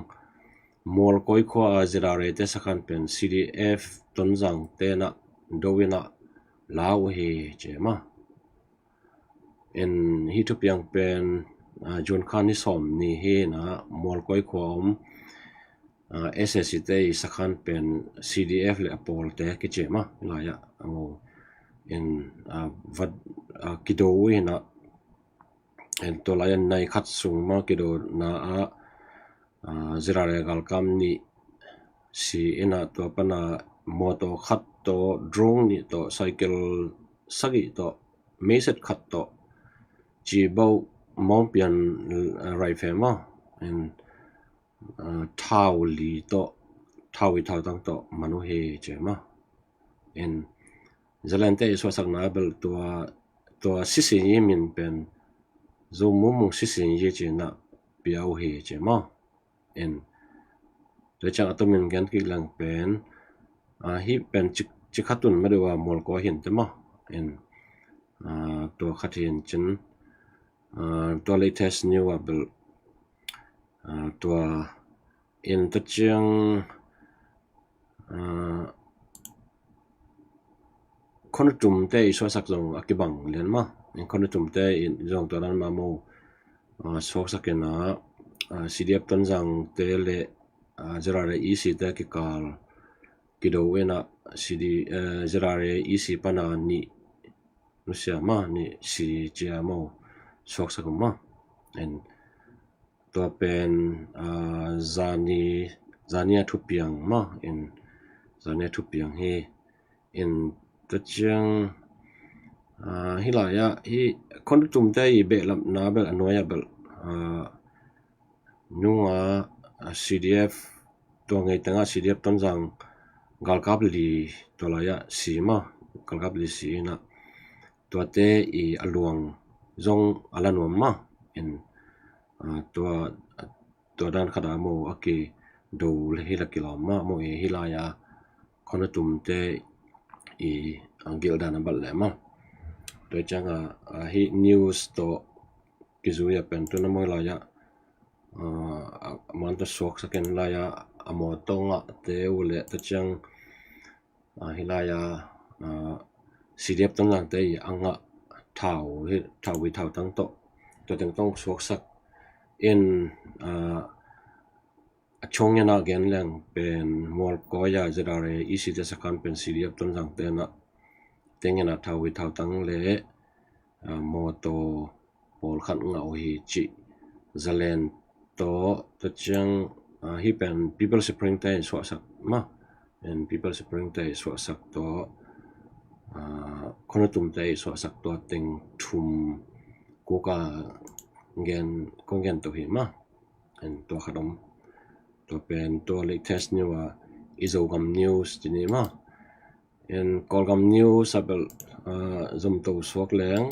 Mualkoi khua a Z R A te sakhan pen C D F Tonzang te na do in ah lau uh hi ci maw. In hi thupiang pen, ah, June kha ni sawm ni hi in ah Mualkoi khua om, ah, S A C te i sakhan pen C D F le a pawlte kici maw. Lai ah a ngo in, ah, vat, ah, kido uh in ah, in tua lai ah nai khat sung maw kidona ah, ah, Z R A galkap nih si in ah tua pan a mawtaw khat tawh, drone nih tawh, cycle sagih tawh, meiset khat tawh, cibauh mawngpian, ah, rifle maw, in, ah, thau li tawh, thau i thautang tawh man uh hi ci maw. In Zalente i suahsakna bel tua, tua sisin i min pen Zo Mumung sisin i ci in ah pia uh hi ci maw. In tua ciang a tomin gen kik leng pen, ah, hi pen cik, cik khat tun ma deuh a Mualkoi hin te maw. In, ah, tua khat hin cin, ah, tua latest news ah bel, ah, tua in tua ciang, ah, Khonnutumte i suahsak zong a kibang lian maw. In Khonnutumte i zong tua dan mah maw, ah, suaksak in ah, ah, C D F Tonzangte le, ah, Z R A E C te kikal kido in ah C D, eh, Z R A E C pan a nih nusia maw, nih si cia maw suaksak uh maw. In tua pen, ah, zani, zani a thupiang maw. In zani a thupiang hi. In tua ciang, ah, hi lai ah hi Khonnutumte i behlapna bel a nuai ah bel, ah, nunga, ah, C D F tua ngei tengah C D F Tonzang galkap li tua lai ah si maw, galkap li si in ah tuate i a luang zong a la nuam maw. In, ah, tua, tua dan khat a maw a kido le hi la kilawm mah maw. I hi lai ah Khonnutumte i, ah, gildan a bat le maw. Tua ciang a, ah, hi news tawh kizui a pen tun a maw hi lai ah, ah, a man tawh suaksak in lai ah a mawtaw ngahte uh le tua ciang, ah, hi lai ah, ah, C D F Tonzangte i a ngah thau hi, thau i thautang tawh, tua teng tawh suaksak in, ah, a chong in ah gen leng pen Mualkoi ah Z R A E C te sakhan pen C D F Tonzangte na teng in ah thau i thautang le, ah, mawtaw pawlkhat ngah uh hi cih Zalen tawh tua ciang, ah, hi pen People Spring te i suahsak maw. In People Spring te i suahsak tawh, ah, Khonnutumte i suahsak tua teng thum kuk a gen, kong gen to hi maw. In tua khat om. Tua pen tua latest news ah i Zogam news ci ni maw. In Kawlgam news a bel, ah, zom to suak leng.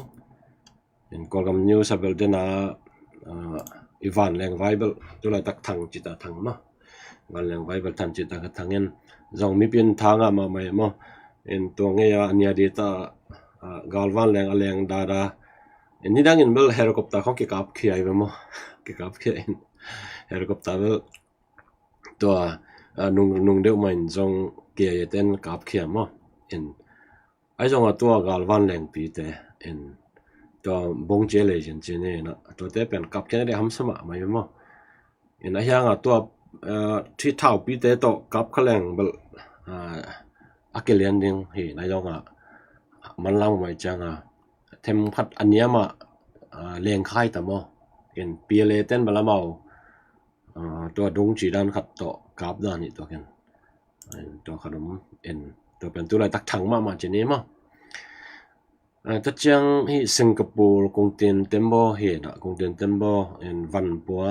In Kawlgam news a bel den a, ah, i vanleng vai bel tu laitak thang cita thang maw. Vanleng vai bel thang cita ka thang in zong mipin thang a mahmah maw. In tua ngei a nia di ta, ah, gal vanleng a leng dada. In nidang in bel helicopter khong kikap khia i bel maw. Kikap khia in helicopter bel tua, ah, nung, nung deuh mah in zong K I A ten kap khia maw. In ai zong a tua gal vanlengpite in tua bong cia lei zin ci ni na tuate pen kap khia na deh hamsa mahmah i bel maw. In a hiang a tua, ah, thi thaupite tawh kap kha leng bel, ah, a kilian ding hi na zong a manlang mai ciang a them khat a niam ah, lengkhai ta maw. In P L A ten bel amau tua dung ci dan khat tawh kap dan hi tua ken. Tua khat om in tua pen tu laitak thang mahmah ci ni maw. Tua ciang hi Singapore kungtin tembaw hi na, kungtin tembaw in vanpua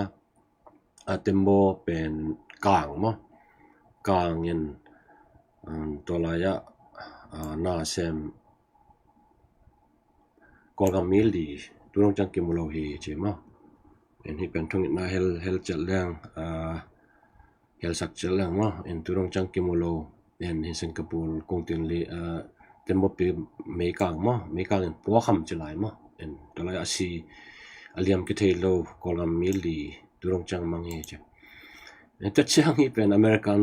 a tembaw pen kang maw. Kang in tua lai-ah nasem Kawlgam mi li tu dong ciang kimu lo hi ci maw. In hi pen thungitna hel hel ciat leng, helsak ciat leng maw. In tu dong ciang kimu lo. In hi Singapore kungtin li tembaw pi meikang maw, meikang in puakham ci lai maw. In tua lai a si a liam kithei lo Kawlgam mi li tu dong ciang mang hi ci. Tua ciang hi pen American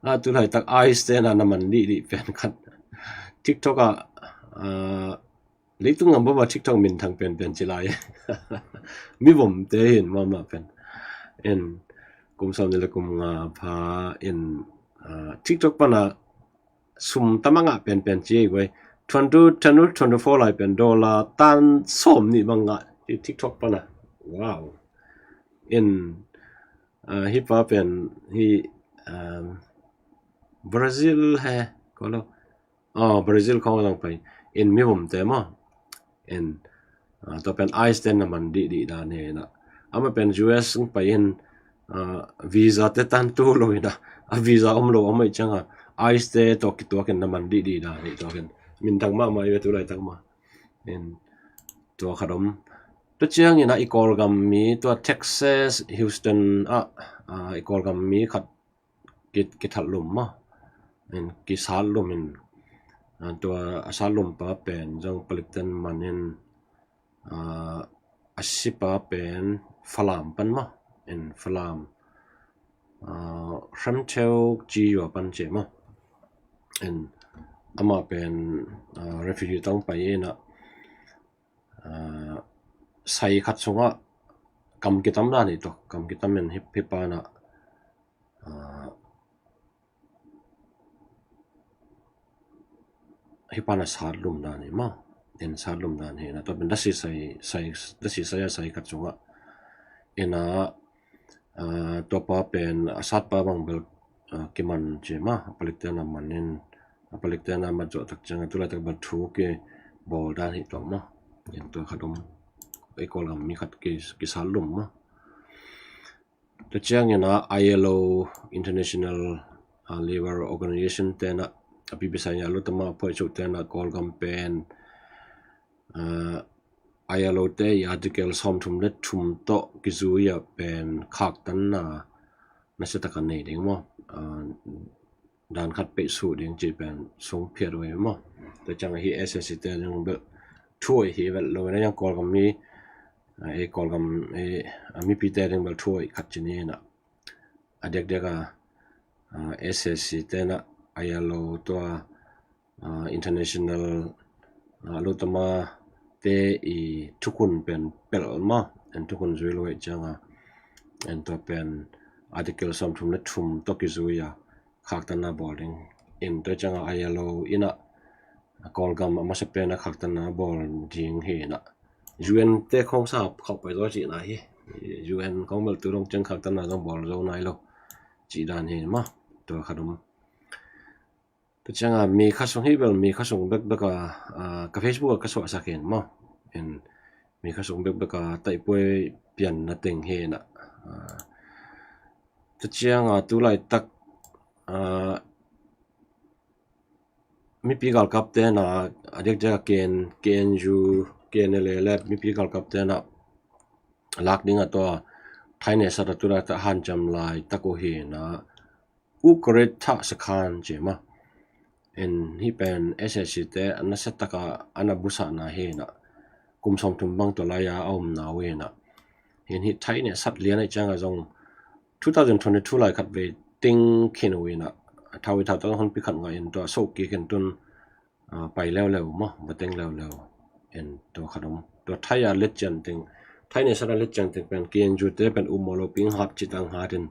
a tu laitak ICE te na na man dihdih pen khat TikTok ah leitung ngam bawma TikTok minthang penpen ci lai. Mivomte hin mahmah pen in kum sawm ni le kum nga pha in TikTok pana sum tamangah penpen ci ei guai. Twenty twenty twenty four lai pen dollar tan sawm nih bangah TikTok pana. Wow. In hi pa pen hi Brazil he ko lo. Brazil khawng zong pai in mivomte maw. In tua pen ICE te na man dihdih dan hi na. Amah pen US pai in visa te tan tu lo hi na. A visa om lo amah i cianga ICE te tawh kituakin na man dihdih dan hi tuakin. Minthang mahmah i ve tu laitak mah. In tua khat om. Tua ciangin a i Kawlgam mi tua Texas Houston ah i Kawlgam mi khat kithat lum maw. In kisat lum in tua a sat lum pa pen zong palikten manin a sipa pen Falam pan maw. In Falam Hramtheu ci yua pan ci maw. In amah pen refugee tawng pai inah sai khat sungah kam kitam dan hi tua, kam kitam in hi pana hi pana sat lum dan hi maw. In sat lum dan hi na tua pen dasi sai sai dasi sai a sai khat sungah ina tua pa pen a sat pa bang bel kiman ci maw. A palikte na manin a palikte na mat zawh tak ciang a tu laitak bel thu kibawl dan hi tua maw. In tua khat om. I Kawlgam mi khat kisat lum maw. Tua ciangin a ILO International Labour Organization tena a pipisai a lutama phoih cuh tena Kawlgam pen ILO te i article sawmthum le thum tawh kizui a pen khaktanna nasia taka nei ding maw. Dan khat peih suh ding ci pen sung phiat uh hi maw. Tua ciang a hi SAC te ding bel thuaih hi vel lo na yang Kawlgam mi ei Kawlgam ei a mipite ding bel thuaih khat ci ni na. A diakdiak a SAC tena ILO tua international lutama te i thukhun pen pelh maw. En thukhun zui lo ei cianga en tua pen article sawmthum le thum tawh kizui a khaktanna bawl ding. In tua cianga ILO ina Kawlgam a masa pena khaktanna bawl ding hi na. UN te khawng sa khauh pai zaw cihna hi. UN khawng bel tu dong ciang khaktanna zong bawl zo nai lo cih dan hi maw. Tua khat om. Tua cianga mi kha sung hi bel mi kha sung bekbek a ka Facebook a ka suahsak hin maw. In mi kha sung bekbek a taihpuai pianna teng hi na. Tua cianga tu laitak mipi galkap tena a diakdiak a ken KNU KNLA le mipi galkap tena lak ding a tua thaine sat a tu laitak hanciam lai tak uh hi na. Ukretha sakhan ci maw. En hi pen SAC te a nasia taka a na busahna hi na. Kum sawmthum bang tua lai-a a omna uh hi na. Hin hi thaine sat lian a i cianga zong two thousand twenty two lai khat vei ting khin uh hi na. Thau i thau tak honpi khat ngah in tua sohkik in tun pai leuleu maw, bateng leuleu. En tua khat om. Tua thai a let cian teng, thaine sat a let cian teng pen KNU te pen um maw lo ping hap ci tang hat in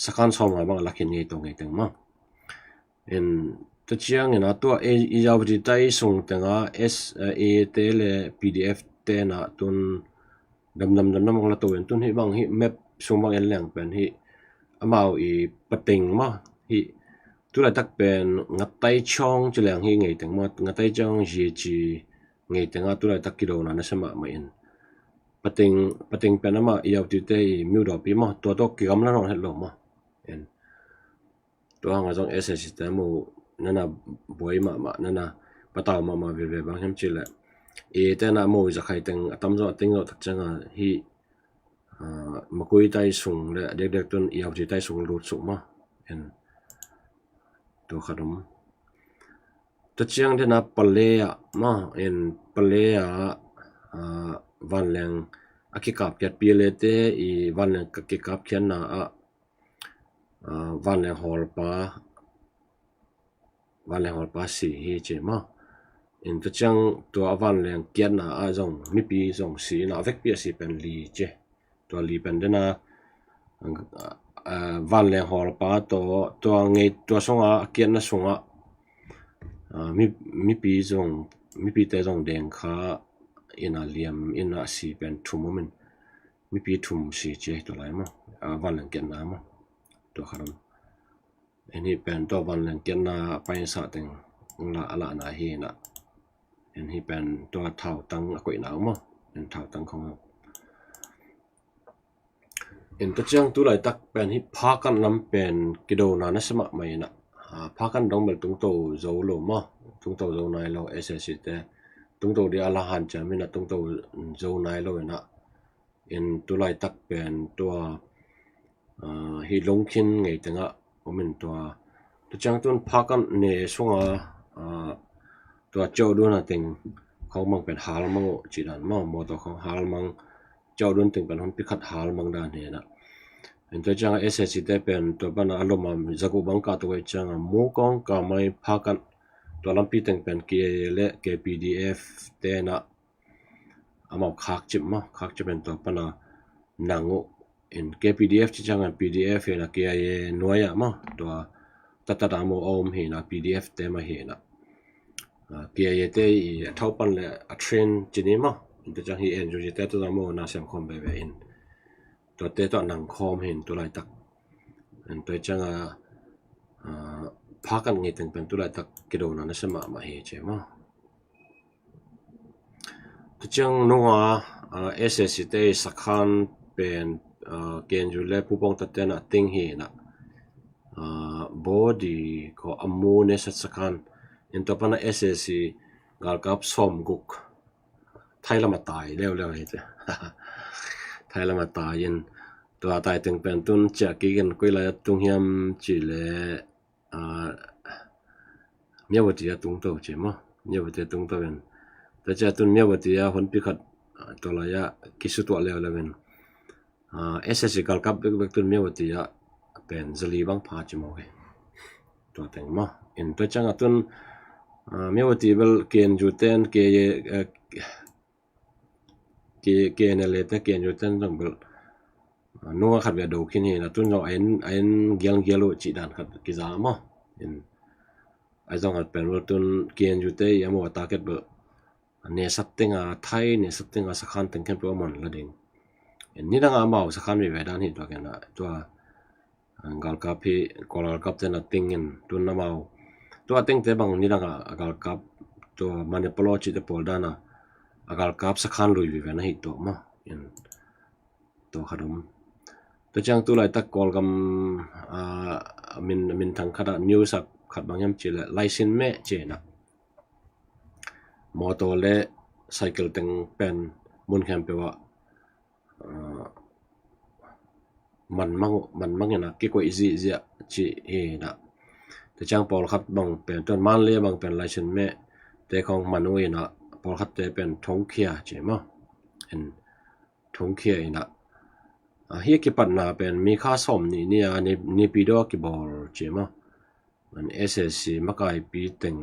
sakhan sawm nga bang a lak hin ngei tawh ngei teng maw. En tua ciangin a tua i Irrawaddy tai sung tenga SA te le PDF tenah tun damdam damdam hong la to in tun hih bang hih map sung bang en leng pen hih amau i Pateng mah hih tulaitak pen Ngatai Chong ci leng hih ngeiteng mah Ngatai Chong zi ci ngeiteng ah tulaitak kidona nasia mahmah in Pateng Pateng pen amah i Yautite i miudawpi mah tua tawh kigamla nawn het lo mah. En tua hangah zong S S C te mu nana buai mahmah nana patau mahmah veve bang hiam cileh i tena mu i zakhai teng a tamzaw a tengzaw tak cianga hih makui tai sung le a dekdek tun i Yauti tai sung lut suk mah. En tua khat om tua ciang dena Pale ah mah en Pale ah vanleng a kikapkhiat Pale te i vanleng kikapkhiatna ah vanleng hawlpa vanleng hawlpa si hi ci mah. In tua ciang tua a vanleng kiatna ah zong mipi zong si in a vekpi a si pen li ci. Tua li pen dena vanleng hawlpa tawh tua ngei tua sunga a kiatna sungah mipi zong mipite zong dengkha in a liam in a si pen thum om in mipi thum si ci tua lai mah. Vanleng kiatna mah tua khat om. En hih pen tua vanleng kiatna paisah teng la a lahna hi na. En hih pen tua thautang a koihna uh maw. En thautang khong uh. En tua ciang tulaitak pen hih Phakan lam pen kidona nasia mahmah ina. Phakan dong bel tungto zo lo maw. Tungto zo nai lo S S C te. Tungto dia a la hanciam ina tungto zo nai lo ina. En tulaitak pen tua hih Longkhin ngei tengah om in tua tua ciang tun Phakan ne sunga tua ciaudun a teng khong mang pen halmang uh ci dan maw mawtaw khong halmang ciaudun teng pen honpi khat halmang dan hena. En tua cianga S S C te pen tua pana a loma zaguh bang kah tua cianga Mukong Kamai Phakan tua lampi teng pen K I A le K P D F tena amau khakcip maw khakcip en tua pana nang uh. En K P D F ci cianga P D F hena K I A nuai ah maw tua tatata maw a om hena P D F te mah hena. K I A te i a thau pan le a train ci ni maw. En tua ciang hi en zu ci te tua maw na sem khawm veve in tua te tua nang khawm hin tulaitak. En tua cianga Phakan ngei teng pen tulaitak kidona nasia mahmah hi ci maw. Tua ciang nunga S S C te sakhan pen K N U le Pu Pawngta tena ting hi na. Body ko a mu ne sat sakhan in tua pana S S C galkap sawmguk Thailam a tai leuleu hi te. Thailam a tai in tua tai teng pen tun ciah kik in koi lai a tung hiam ci le Myawaddy a tungto ci maw. Myawaddy a tungto in tua ciah tun Myawaddy a honpi khat tua lai a kisutuah leuleu in S S C galkap bekbek tun Myawaddy a pen zali bang pha ci maw ke. Tua teng maw in tua cianga tun Myawaddy bel K N U ten K K N L A te K N U ten zong bel nunga khat via do khin hi na tun zong a en gialgial uh cih dan khat kiza maw. In a zong khat pen bel tun K N U te i a maw a target bel nesat tenga Thai nesat tenga sakhan teng khempeuh a mon la ding. In nidanga amau sakhan veve dan hi tua kena tua galkap hi Kawl galkap tena ting in tun amau tua tengte bang nidanga a galkap tua Manipalo cihte pawl dana a galkap sakhan lui veve na hi tua maw. In tua khat om tua ciang tulaitak Kawlgam min min thang khatah news a khat bang hiam ci le laisin meh ci na. Mawtaw le cycle teng pen mun khempeuh ah manmang manmang ina kikoih zihziah cih hi na. Tua ciang pawlkhat bang pen tuan Manley bang pen laisin meh te khong man uh ina pawlkhat te pen thongkhia ci maw. En thongkhia ina hi a kipatna pen mi kha sawm nih ni a nipidaw a kibawl ci maw. An S S C makaipi teng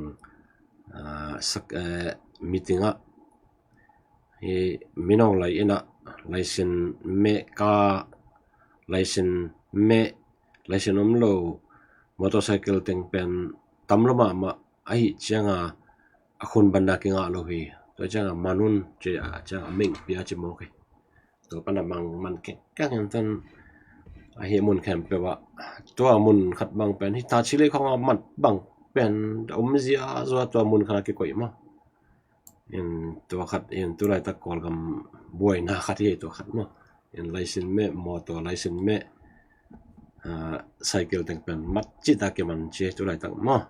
meeting ah hi minong lai ina laisin meh ka laisin meh laisin om lo motorcycle teng pen tam lo mahmah ahi cianga a khun banna kingah lo hi. Tua ciang a man un ci a, ciang a meng pia ci mawk hi. Tua pan a mang man kengkeng in tan a hi mun khempeuh ah, tua mun khat bang pen hi ta ci lei khong a mat bang pen om zia zua tua mun khat a kikoih maw. In tua khat in tulaitak Kawlgam buaina khat hi tua khat maw. In license meh, motor license meh, ah, cycle teng pen mat cita kiman ci tulaitak maw.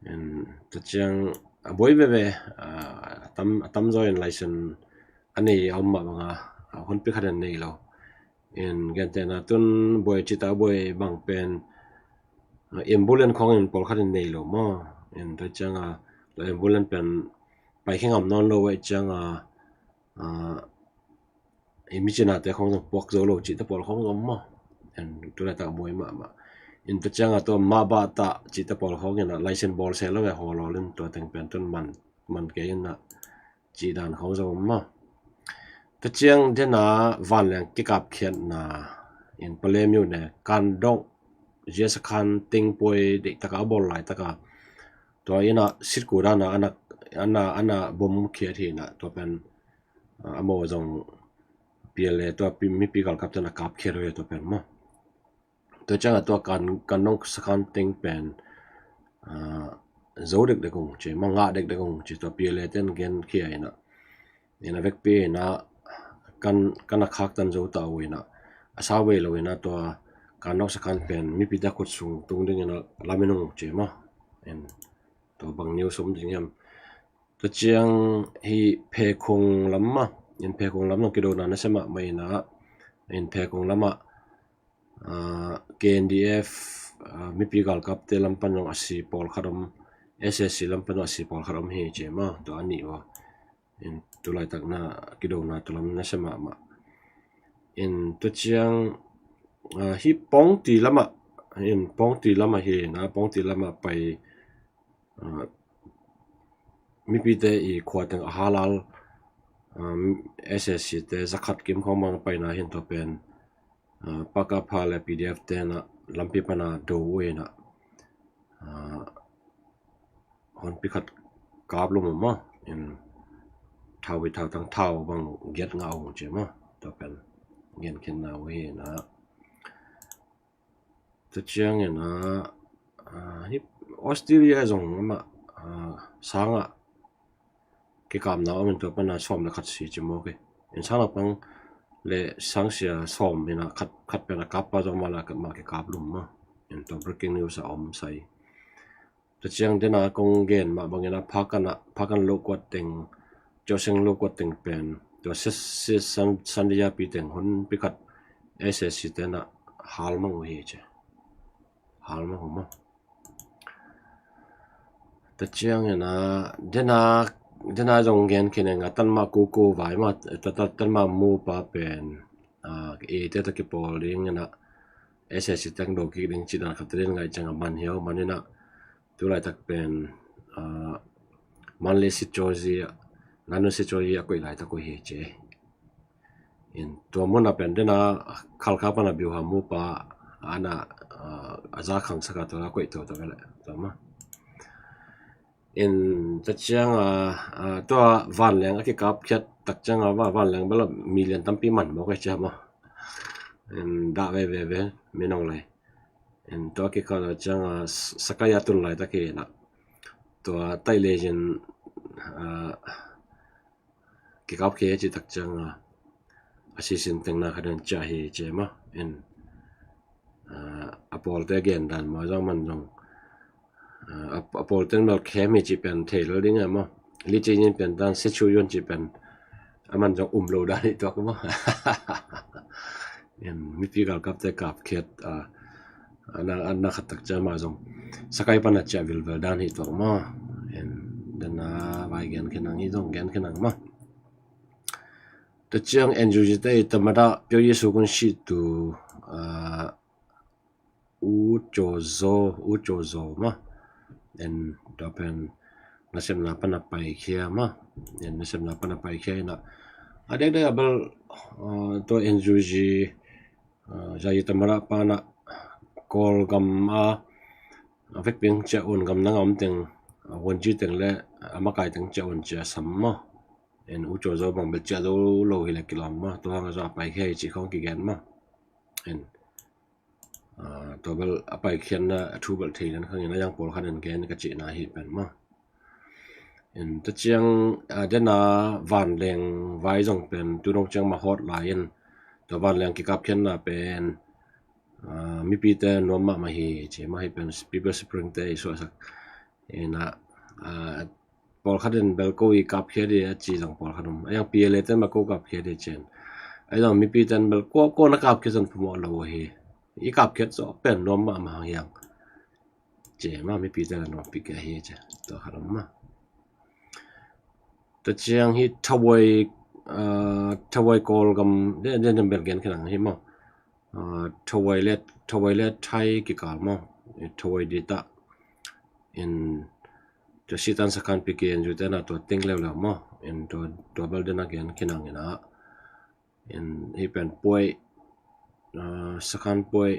In tua ciang a buai veve, ah, a tam, a tamzaw in license a nei a om mah banga, ah, hunpi khat in nei lo. In gentehna tun buai cita buai bang pen, ah, ambulance khong in pawlkhat in nei lo maw. In tua ciang a, tua ambulance pen pai khe ngam nawn lo uh ciang a, ah, i micinate khong zong puak zo lo cihte pawl khong zong maw. In tulaitak buai mahmah. In tua ciang a tua mah bah tah cihte pawl khong in a license bawl se lo ve hawl hawl in tua teng pen tun man, man kei in a cih dan khong zong maw. Tua ciang dena vanleng kikapkhiatna in Pale myo ne Kandok zia sakhan teng puai deihtaka a bawl laitaka tua in a sitku dana ana, ana, ana bom khiat hi in a tua pen, ah, a maw zong P L A tua pi, mipi galkap ten a kapkhiat hi tua pen maw. Tua ciang a tua kan, kan nong sakhan teng pen, ah, zo dekdek ung ci, mangah dekdek ung ci tua P L A ten gen khia in a. In a vekpi in a kan, kan a khaktan zo ta uh in a. A sau vei lo in a tua kan nong sakhan pen mipite khut sung tung ding in a lamin ung ci maw. In tua bang news om ding hiam. Tua ciang hi Phekhong lam maw. In Phekhong lam nong kidona na se mahmah in a. In Phekhong lam ah, ah, K N D F, ah, mipi galkapte lam pan zong a si pawlkhat om, S A C lam pan zong a si pawlkhat om hi ci maw. Tua a nih uh a. In tulaitak na kidona tua lam na se mahmah. In tua ciang, ah, hi Pawngti lam ah, in Pawngti lam ah hi na, Pawngti lam ah pai, ah, mipite i khua teng a halal, ah, S A C te zakhat kim khong bang paina hin tua pen, ah, Pakapha le P D F te na lampi pana do uh in a, ah, honpi khat kap lum uh maw. In thau i thau tang thau bang giat ngah uh ci maw. Tua pen gen khen na uh hi na. Tua ciang in a, ah, hi Australia zong amah, ah, sangah kikapna om in tua pana sawm le khat si ci mawk hi. In sang lampang le sang sia sawm in a khat, khat pen a kappa zong mah la mah kikap lum maw. In tua breaking news a om sai. Tua ciang dena kong gen mah bangin a phakan a, phakan lokuat teng, cioseng lokuat teng pen tua sis, sis san, sandia pi teng honpi khat S A C ten a halmang uh hi ci. Halmang uh maw. Tua ciang in a, dena, dena zong gen khin eng a tan mah kuku vai maw, tua, tua, tan mah mupa pen, ah, eite tua kipawl ding in a, S A C teng do kik ding ci dan khat tua din ngai ciang a man hiau, man in a, tulaitak pen, ah, man le sicozi, nanu sicozi a koih laitak uh hi ci. In tua mun a pen dena Khalkha pana biuha mupa ana, ah, a za khangsak a tua a koih tua tua vele tua maw. In tua ciang a, ah, tua vanleng a kikapkhiat tak ciang a va, vanleng bel a milian tampi man mawk a cia maw. In dah veve ve minong lai. In tua kikal ciang a s-, Sakai a tun laitak hi na. Tua tai le in, ah, kikapkhia ci tak ciang a, a sisin tengna khat in ciah hi ci maw. In, ah, a pawlte gen dan maw zong man zong, ah, a, a pawlte in bel khem hi ci pen thei lo ding a maw. Li ci in pen dan sichuyon ci pen a man zong um lo dan hi tuak maw. In mipi galkapte kapkhiat, ah, ana, ana khat tak ciang mah zong Sakai pana ciah vilvel dan hi tuak maw. In dena vai gen khin ang hi zong gen khin ang maw. Tua ciang N U G te i tamada pyo Yesu kun si tu, ah, U Cho Zo, U Cho Zo maw. In tua pen nasepna pana paikhia maw. In nasepna pana paikhia in a, a dekdek a bel, ah, tua N U G, ah, Yayi Tamara pana Kawlgam a, a vekpi ciah un gam nang a om teng, ah, Wonji teng le a makai teng ciah un cia sam maw. En u caw zo bang bel ciah zo lo hi le kilawm maw. Tua hang a zo a paikhia hi cih khawng kigen maw. En tua bel a paikhiatna a thu bel thei nan khangin a yang pawlkhat in gen ka cihna hi pen maw. En tua ciang a dena vanleng vai zong pen tu dong ciang mah hawt lai in tua vanleng kikapkhiatna pen mipite nuam mahmah hi ci mah hi pen People's Spring te i suahsak. Ina pawlkhat in bel ko i kapkhiat hi a ci zong pawlkhat um a yang P L A ten bel ko kapkhiat hi cin a zong mipite in bel ko ko na kapkhiat zong pumawh lo hi. I kapkhiat zawh pen nuam mahmah hiang. Ci mah mipite in nuam pi kia hi ci tua khat um mah. Tua ciang hi Thawai Thawai Kawlgam den den bel gen khinang hi maw. Thawai le Thawai le Thai kikal maw. Thawai dita in tua sitan sakan pi ki en zute na tua ting leuleu maw. In tua tua bel den a gen khinang ina in hi pen puai sakan puai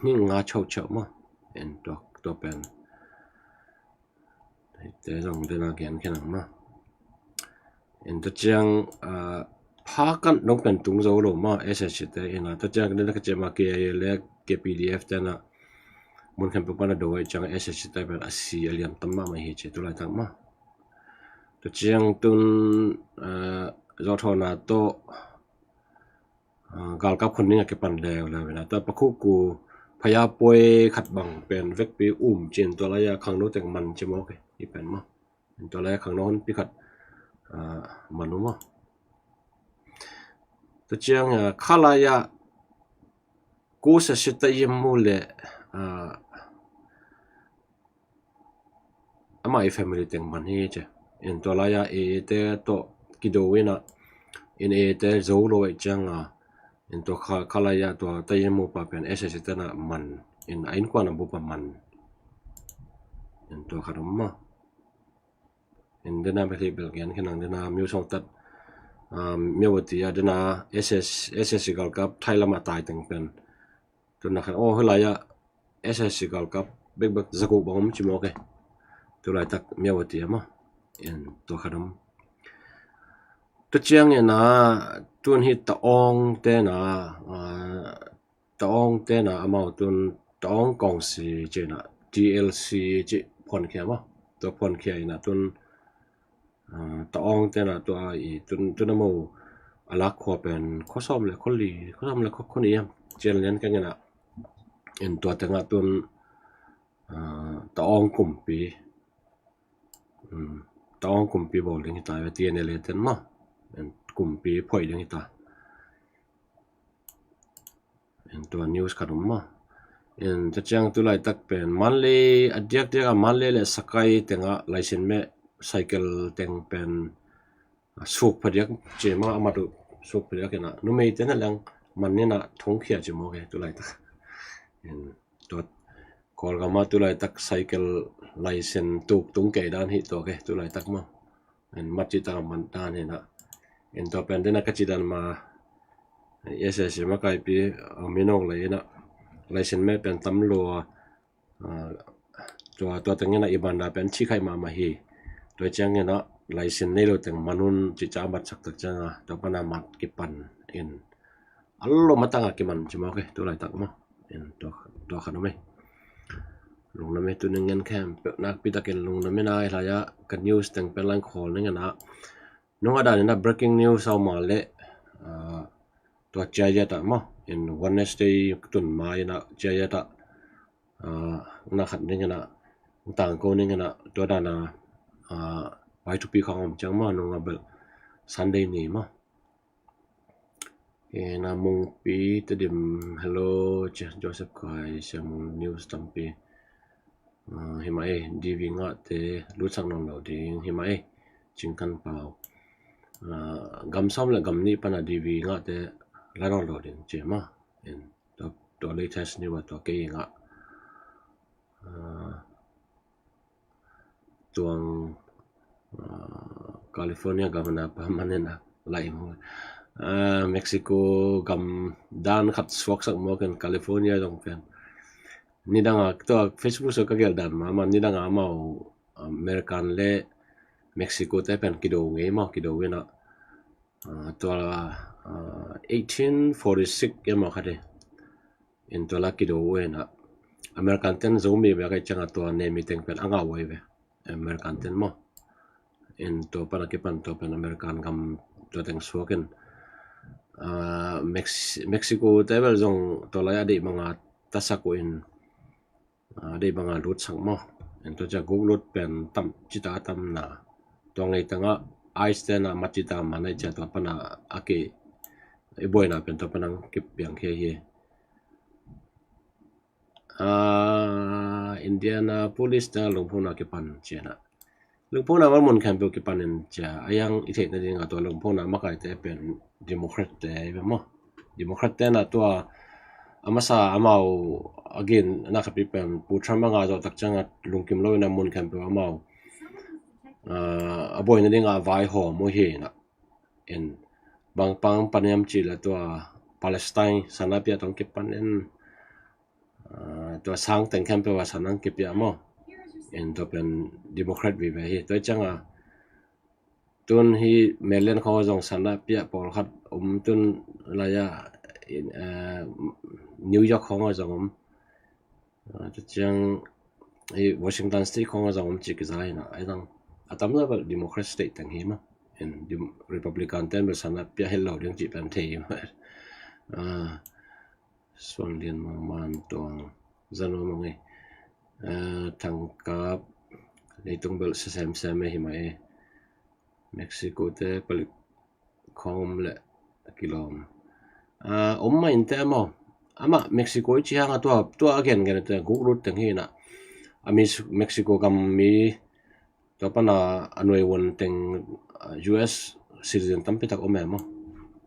ni nga chau chau maw. In tua tua pen te zong den a gen khinang maw. In tua ciang pha kan dong pen tung zo lo maw S S C te ina tua ciang den a ka ciam a K I A le K P D F te na mun khem pek pan a do ai ciang S S C te pen a si a liam tam mahmah hi ci tu laitak maw. Tua ciang tun zawthawna tawh galkap khun ning a kipan leuleu ina tua pakhuku phaya puai khat bang pen vekpi um cin tua lai-a khangno teng man ci maw ke i pen maw. Tua lai-a khangno hun pi khat man um maw. Tua ciang kha lai-a kusa sita yim mu le ama i family teng man hi ci. In tua lai-a A A te tawh kido ina in A A te zo lo ai cianga in tua kha lai-a tua ta yim mu pa pen S S C tena man in a innkuan a bupa man. In tua khat um maw. In dena bel hi bel gen khinang dena miu sawngtat miawati a dena S S C galkap thai lama tai teng pen tuna khan aw hi lai-a S S C galkap bekbek zago bang um ci maw ke. Tu laitak miawati a maw. In tua khat um. Tua ciang ina tun hi ta awng tena ta awng tena amau tun ta awng kawngsi cina T L C ci phuankhia maw. Tua phuankhia ina tun ta awng tena tua i tun tun amau a lak khua pen khua sawm le khua li khua sawm le khua ni am cian lian keng ina in tua tenga tun ta awng kumpi ta awng kumpi bawl ding hita T N L A ten maw. Kumpi phoih ding hita. Tua news khat um maw. Tua ciang tu laitak pen Manley a diakdiak a Manley le Sakai tengah laisin meh cycle teng pen suk phadiak ci maw a mat uh suk phadiak ina numei tena leng man nina thongkhia ci maw ke tu laitak. Tua Kawlgam a tu laitak cycle laisin tuk tung kei dan hi tua ke tu laitak maw. Mat cih taka man dan hina. In tua pen dena ka ci dan ma S S C makaipi a minok lei ina laisin meh pen tam lua tua tua teng ina i banda pen ci khai mahmah hi. Tua ciang ina laisin nei lo teng manun ci ca mat sak tak cianga tua pana mat kipan in a lo matanga kiman ci maw ke tu laitak maw. Tua khan um ei. Lungdam ei tuning ngen khempeuh nakpi takin lungdam ei nai lai-a ka news teng pen lang khawl ning ina nunga dan ina breaking news au ma leh tua ciaia ta maw in Wednesday tun ma ina ciaia ta na khat ning ina tangko ning ina tua dana Y two P khang om ciang maw nunga bel Sunday ni maw. Ina Mungpi Tedim hello ci Joseph Khai siang news tampi. Himah ei D V ngahte lutsak nawn lo ding himah ei Cingkan Pau. Gam sawm le gam nih pana D V ngahte la nawn lo ding ci himah. Tua latest news a tua kei ngah tuang California governor pa manina lai mu Mexico gam dan khat suaksak maw ken California zong pen nidanga tua Facebook so ka gel dan ma ma nidanga amau American le Mexico te pen kido ngei maw, kido ina, ah, tua, ah, eighteen forty-six emaw khat hi. In tua la kido uh ina, American ten Zomi ve kai cianga tua Nemi teng pen a ngah uh ai ve. American ten maw. In tua pana kipan tua pen American gam tua teng suak in, ah, Mex-, Mexico te bel zong tua lai a deih manga tasak uh in, ah, deih banga lutsak maw. En tua cia guk lut pen tam cita tamna. Tua ngei tanga ice tena mat cita manai cia tua pana aki i buaina pen tua panang kipiang khia hi. Ah, Indianapolis tena lungphona kipan ciana. Lungphona val mun khempeuh kipan in cia. A yang i theihna dinga tua lungphona makaite pen Democrat te i ve maw. Democrat tena tua a masa amau a gin na khapi pen Pu Trump anga zawh tak cianga lungkim lo ina mun khempeuh amau, ah, a buaina dinga vaihawm uh hi ina. In bang pang paniam ci le tua Palestine sana pia tong kipan in, ah, tua sang teng khempeuh a sana kipia maw. In tua pen Democrat vive hi. Tua cianga tun hi Maryland khong zong sana pia pawlkhat om tun laya, in, eh, New York khong zong om. Ah, tua ciang hi Washington State khong zong om ci kiza ina. Ai zong a tamza bel Democrat state teng hi maw. In Dem-, Republican ten bel sana pia hel lo ding ci pen thei hi maw. Ah, Suan Lian Mang, Man Tuang, Zanu Mang e. Ah, Thangkap, Leitung bel sa semsem e hi mah e. Mexico te palik khawm le kilawm. Ah, om mah in te maw. Amah Mexico i ci hanga tua, tua a gen gen te guk lut teng hi ina. A mi Mexico gam mi tua pana a nuai won teng, ah, U S citizen tampi tak om e maw.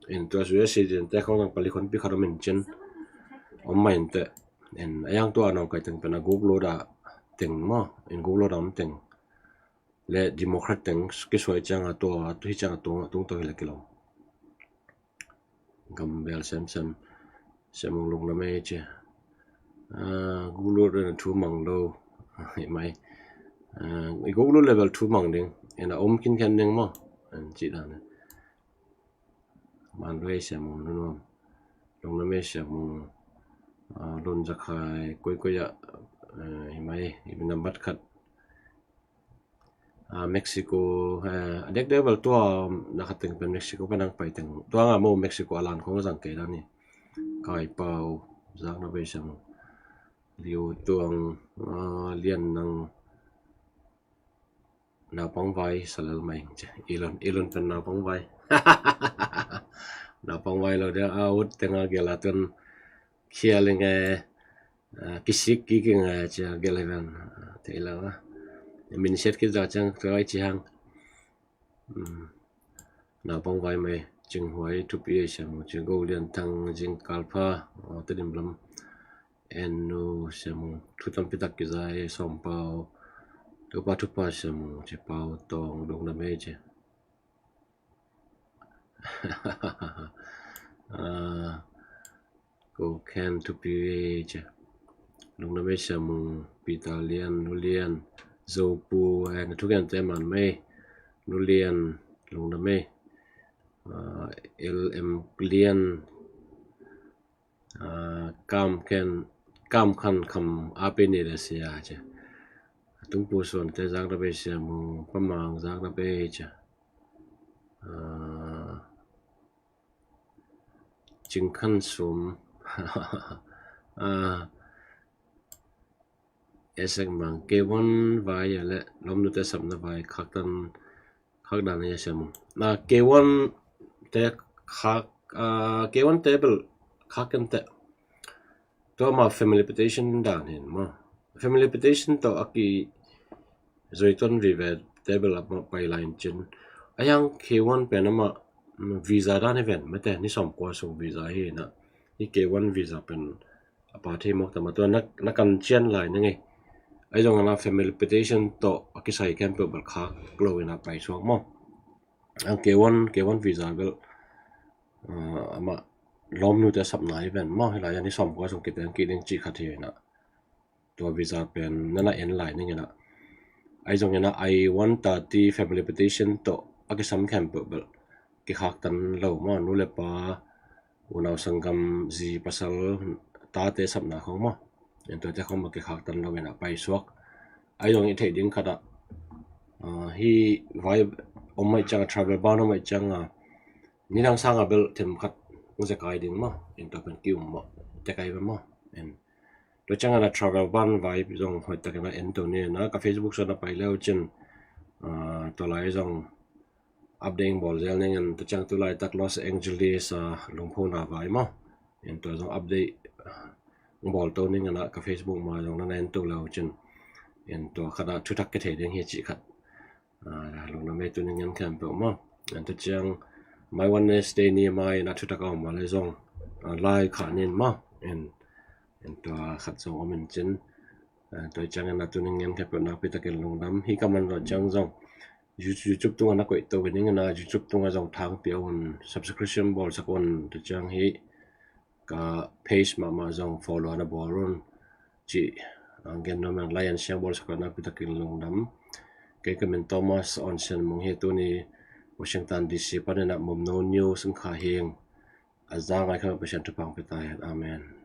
In tua U S citizen te khong teng palik honpi khat om in cin. Om mah in te. In a yang tua a nawngkai teng pen a guk lut a teng maw. In guk lut a om teng. Le Democrat teng kisuai cianga tua, tu hi cianga tung, tung to hi le kilawm. Gam bel semsem. Semung lungna mei ci. Ah, guk lut le thu mang lo. Hi mai. Ah, i guk lut le bel thu mang ding. Ina om khin khen ding maw. An ci dan. Man lo ei Semung lungna mei Semung. Ah, lun zakhai koi koi a. Ah, hi mai. Hi nambat khat. Ah, Mexico, eh, a dek dek bel tua na khat teng pen Mexico pen ang pai teng. Tua nga mo Mexico a lan khong zang kei dan hi. Kai Pau, zak na bei Semung. Liu Tuang, ah, Lian Nang, Naupang Vai, Salal Mai, ci. Ilon, ilon pen Naupang Vai. Naupang Vai lo dia, ah, ut teng a gel a tun. Khia leng e, ah, kisik kik ing e, cia gel hi ven, ah, thei lo a. Min siat kit zah ciang tua i ci hang. Hmm. Naupang Vai mai, Cing Huai, thupi ei Semung, Cing Go Lian Thang, Zing Kalpha, ah, Tedim lam. En nu Semung, thu tampi tak kiza ei Sawm Pau, Tupa thupa Semung, ci Pau Tong, lungna mei ci. Ah, Ko Khen thupi ci. Lungna mei Semung, Peter Lian, Nu Lian, Zopu, eh, na thugen te man mei, Nu Lian, lungna mei, ah, L M Lian, ah, Kam Khen, Kam Khan Kham, ape ni le sia ci. Tungpu Suan te zak na bei Semung, Pamang zak na bei ci. Ah, Cing Khan Sum. Ah, Esek Mang, K one vai a le, lawmnu te sapna vai, khak dan, khak dan a Semung. Na K one te khak, ah, K one te bel khak kan te. Tua ma family petition dan hin maw. Family petition tawh a kizoi ton vive te bel a pai lai in cin. A yang K one pen amah, mm, visa dan hi ven mate, ni sawm kua sung visa hi na. Ni K one visa pen a pa thei mawk tama tua na, na kan cian lai na ngei. Ai zong ana family petition tawh a kisai khempeuh bel khak lo in a pai suak maw. Ang K one, K one visa bel, ah, amah lawmnu te sapna hi ven maw, hi lai a ni sawm kua sung kiten kiding cih khat hi na. Tua visa pen nana en lai ning ina. Ahi zongin a I one thirty family petition tawh a kisam khempeuh bel kikhaktan lo maw, nu le pa, unau sanggam, zi pasal, tate sapna khong maw, en tuate khong bel kikhaktan lo in a paisuak. Ahi zongin i theih ding khat ah, ah, hih vai om ahih ciang a, travel ban om ahih ciang a, nidang sang a bel themkhat hong zekai ding maw, en tua pen ki-um maw, tekai ve maw, en. Tua ciangin a travel ban vai zong hoihtakin a en to ni in a, ka Facebook sung ah pai le uh cin, ah, tua lai zong update hong bawl zel ning in, tua ciang tu laitak Los Angeles a lungphona vai maw, en tua zong update hong bawl to ning in a, ka Facebook ma zong na na en to le uh cin, en tua khat ah thuthak kithei ding hi cih khat, ah, lungdam ei tuni ngen khempeuh maw. En tua ciang mai Wednesday ni mai in a thuthak a om mah le zong, ah, lai khah ni in maw, en, en tua khat zong om in cin, ah, tua ciangin a tuni ngen khempeuh nakpi takin lungdam. Hih ka man zawh ciang zong YouTube, YouTube tungah na koih to hi ning in a, YouTube tungah zong thangpi a un, subscription bawlsak un, tua ciang hih ka page mahmah zong follow na bawl un cih, ah, gen nuam ing. Like and share bawlsak un nakpi takin lungdam. Kei ka min Thomas Awn Sian Mung hi, tuni Washington D C panin a Mumno News hong kha hi ing. A za ngai khempeuh Pasian thupha hong pia ta hen. Amen.